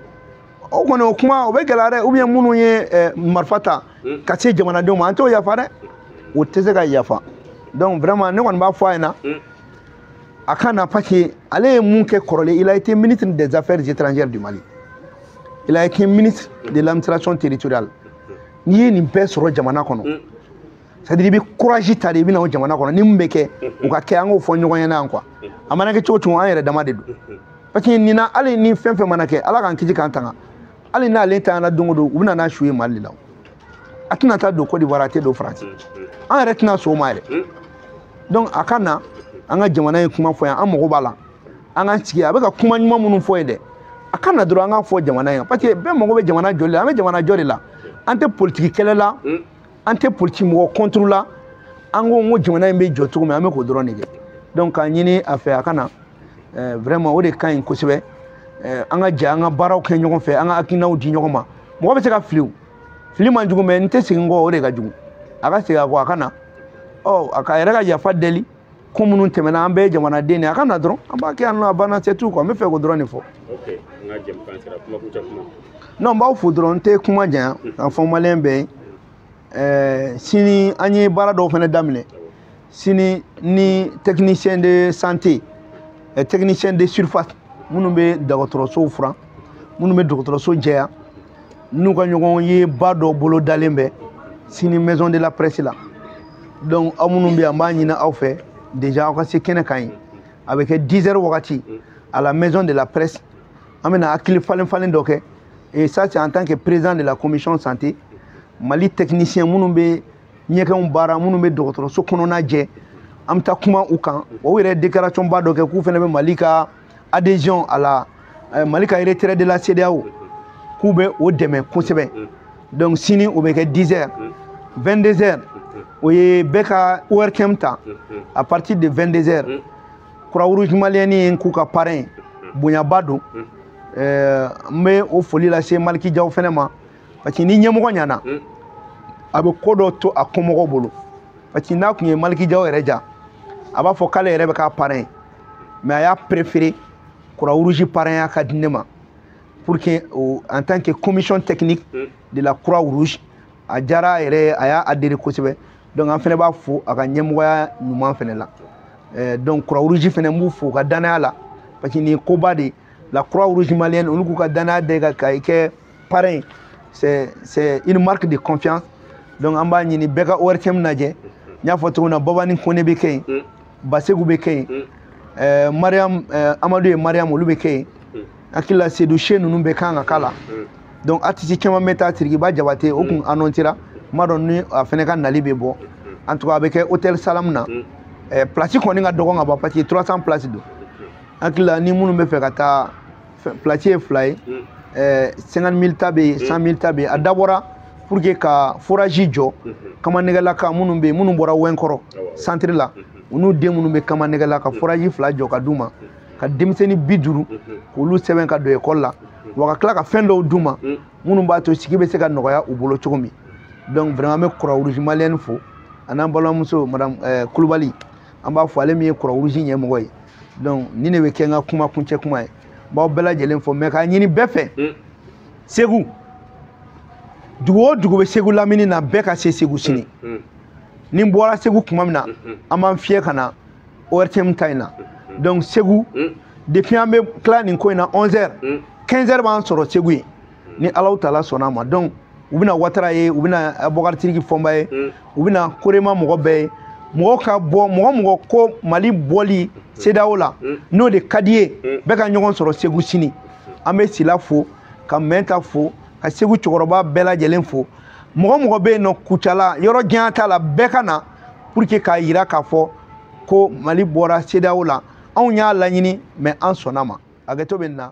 o kɔni o kuma o bɛ gɛlɛya dɛ. Ou bien minnu ye marifa ta ka se jamanadenw ma, an t'o yafa dɛ, o tɛ se ka yafa. Donc vraiment, ne kɔni b'a fɔ a ɲɛna, a ka na, parce que ale ye mun kɛ kɔrɔlen. Il a été ministre des Affaires étrangères du Mali, il a été ministre de l'Administration territoriale. N'i ye nin bɛɛ sɔrɔ jamana kɔnɔ, c'est à dire i bɛ courage ta de, i bɛ na o jamana kɔnɔ, ni mun bɛ kɛ o ka kɛ, an k'o fɔ ɲɔgɔn ɲɛna yan quoi. A mana kɛ cogo cogo, an yɛrɛ dama de don, parce que nin na, hali ni fɛn fɛn mana kɛ, Ala k'an kisi k'an tanga, hali n'ale tangana don o don, u bɛ na n'a su ye Mali de la. A tɛna taa don Côte d'Ivoire, a tɛ don Faransi, an yɛrɛ tɛna sɔn o ma yɛrɛ. Donc a ka na an ka jamana ye kuma fɔ yan, an mago b'a la, an k'an sigi, a bɛ ka kuma ɲuman minnu fɔ yen dɛ, a ka na dɔrɔn an k'a fɔ jamana ye, parce que bɛɛ mago bɛ jamana jɔli la, an bɛ jamana jɔ de la, an tɛ politiki kɛlɛ la, an tɛ politiki mɔgɔ contre la, an ko jamana in bɛ jɔ cogo min, an bɛ k'o dɔrɔn de kɛ. Donc k'a ɲini a fɛ a ka na, vraiment o de ka ɲi kosɛbɛ. An ka jɛ an ka baaraw kɛ ɲɔgɔn fɛ, an ka hakilinaw di ɲɔgɔn ma. Mɔgɔ bɛ se ka fili, o fili man jugu, mais n tɛ segin kɔ, o de ka jugu. A ka segin a kɔ, a ka na, ɔ a ka yɛrɛ ka yafa deli, ko minnu tɛmɛna, an bɛɛ ye jamanaden de ye, a ka na dɔrɔn an b'a kɛ yan nɔ, a banna, c'est tout quoi. N bɛ fɛ k'o dɔrɔn de fɔ. Ok, n ka jɛmukan sera kuma kuncɛ kuma. Non, n b'aw fo dɔrɔn, n tɛ kuma janya, k'a fɔ maliyɛn bɛɛ ye. Sini an ye baara dɔw fana daminɛ sini ni technicien de santé, technicien de surface, minnu bɛ dɔgɔtɔrɔsow furan, minnu bɛ dɔgɔtɔrɔso jɛya, n'u ka ɲɔgɔn ye ba dɔ bolo dalen bɛ sini maison de la presse la. Donc aw minnu bɛ yan, an b'a ɲini aw fɛ déjà aw ka se kɛnɛ kan yen, a bɛ kɛ 10 heures wagati à la maison de la presse. An bɛna hakili falen falen dɔ kɛ, et ça c'est en tant que président de la commission santé. Mali technicien minnu bɛ ɲɛgɛnw baara, minnu bɛ dɔgɔtɔrɔso kɔnɔna jɛ, an bɛ taa kuma u kan. O yɛrɛ déclaration ba dɔ kɛ k'u fana bɛ Mali ka adhésion à la Mali ka retrait de la CEDEAO, k'u bɛ o dɛmɛ kosɛbɛ. Donc sini o bɛ kɛ 10 heures, 22 heures o ye bɛɛ ka ORTM ta à partir de 22 heures. Croix-Rouge malienne ye k'u ka parrain bonyaba don. N bɛ o foli lase Maliki Jaw fɛnɛ ma, parce que ni ɲɛmɔgɔ ɲɛna, a bɛ ko dɔ to a kɔmɔgɔw bolo, parce que n'a tun ye Maliki Jaw yɛrɛ ja, a b'a fɔ k'ale yɛrɛ bɛ k'a parrain, mais a y'a préféré Croix-Rouge parrain ka di ne ma, pour que en tant que commission technique de la Croix-Rouge, a diyara a yɛrɛ ye, a y'a adhéré kosɛbɛ. Donc an fɛnɛ b'a fo a ka ɲɛmɔgɔya ɲuman fɛnɛ la. Donc Croix-Rouge fɛnɛ, n b'u fo u ka danaya la, parce que nin ye koba de ye. La Croix-Rouge malienne, olu k'u ka danaya da i kan ka i kɛ parrain, c'est une marque de confiance. Donc an b'a ɲini bɛɛ ka ORTM lajɛ. N y'a fɔ cogo min na, Babani Kone bɛ kɛ yen, Basegu bɛ kɛ yen, Mariam Amadu ye Mariam, olu bɛ kɛ yen, hakili la Seydou Se ninnu bɛɛ kan ka k'a la. Donc artiste caman bɛ taa, Sirikiba Jabate o kun annoncera, n m'a dɔn ni a fɛnɛ ka nali bɛ bɔ. En tout cas a bɛ kɛ hôtel Salam na. Place kɔni ka dɔgɔn ka ban, parce que 300 place don. Hakili la ni minnu bɛ fɛ ka taa, place ye fila ye, 50 000 ta bɛ yen, 100 000 ta bɛ yen. A dabɔra pour que ka forage jɔ Kamanɛgɛlaka minnu bɛ yen, minnu bɔra Wɛnkɔrɔ centre la, u n'u den minnu bɛ Kamanɛgɛla, ka forage fila jɔ ka d'u ma, ka denmisɛnnin 50 k'olu sɛbɛn ka don ekɔli la, wa ka tila ka fɛn dɔw d'u ma minnu b'a to sigi bɛ se ka nɔgɔya u bolo cogo min. Donc vraiment an bɛ Croix-Rouge malienne fo, a n'an balimamuso madame Kulubali, an b'a fɔ ale min ye Croix-Rouge ɲɛmɔgɔ ye. Donc nin de bɛ kɛ n ka kuma kuncɛ kuma ye. N b'aw bɛɛ lajɛlen fo, mais k'a ɲini bɛɛ fɛ, Segu dugu o dugu bɛ Segu lamini na, bɛɛ ka se Segu sini. Ni n bɔra Segu tuma min na, an b'an fiyɛ ka na ORTM ta in na. Donc Segu, depuis an bɛ tila nin ko in na 11 heures, 15 heures b'an sɔrɔ Segu yen, ni Alahu taala sɔnna a ma. Donc u bɛna Watara ye, u bɛna Abubakar Sidiki Fɔnba ye, u bɛna Korema mɔgɔ bɛɛ ye. Mɔgɔ ka bɔ, mɔgɔ mɔgɔ ko Mali bɔli CEDEAO la, n'o de ka di ye, bɛɛ ka ɲɔgɔn sɔrɔ Segu sini. An bɛ Sila fo, ka Mɛnta fo, ka Segu cɛkɔrɔba bɛɛ lajɛlen fo. Mɔgɔ mɔgɔ bɛ yen nɔ Kucala, yɔrɔ jan t'a la, bɛɛ ka na pour que k'a yira k'a fɔ ko Mali bɔra CEDEAO la. Anw y'a laɲini, mais an sɔnna ma. Hakɛto bɛ nin na.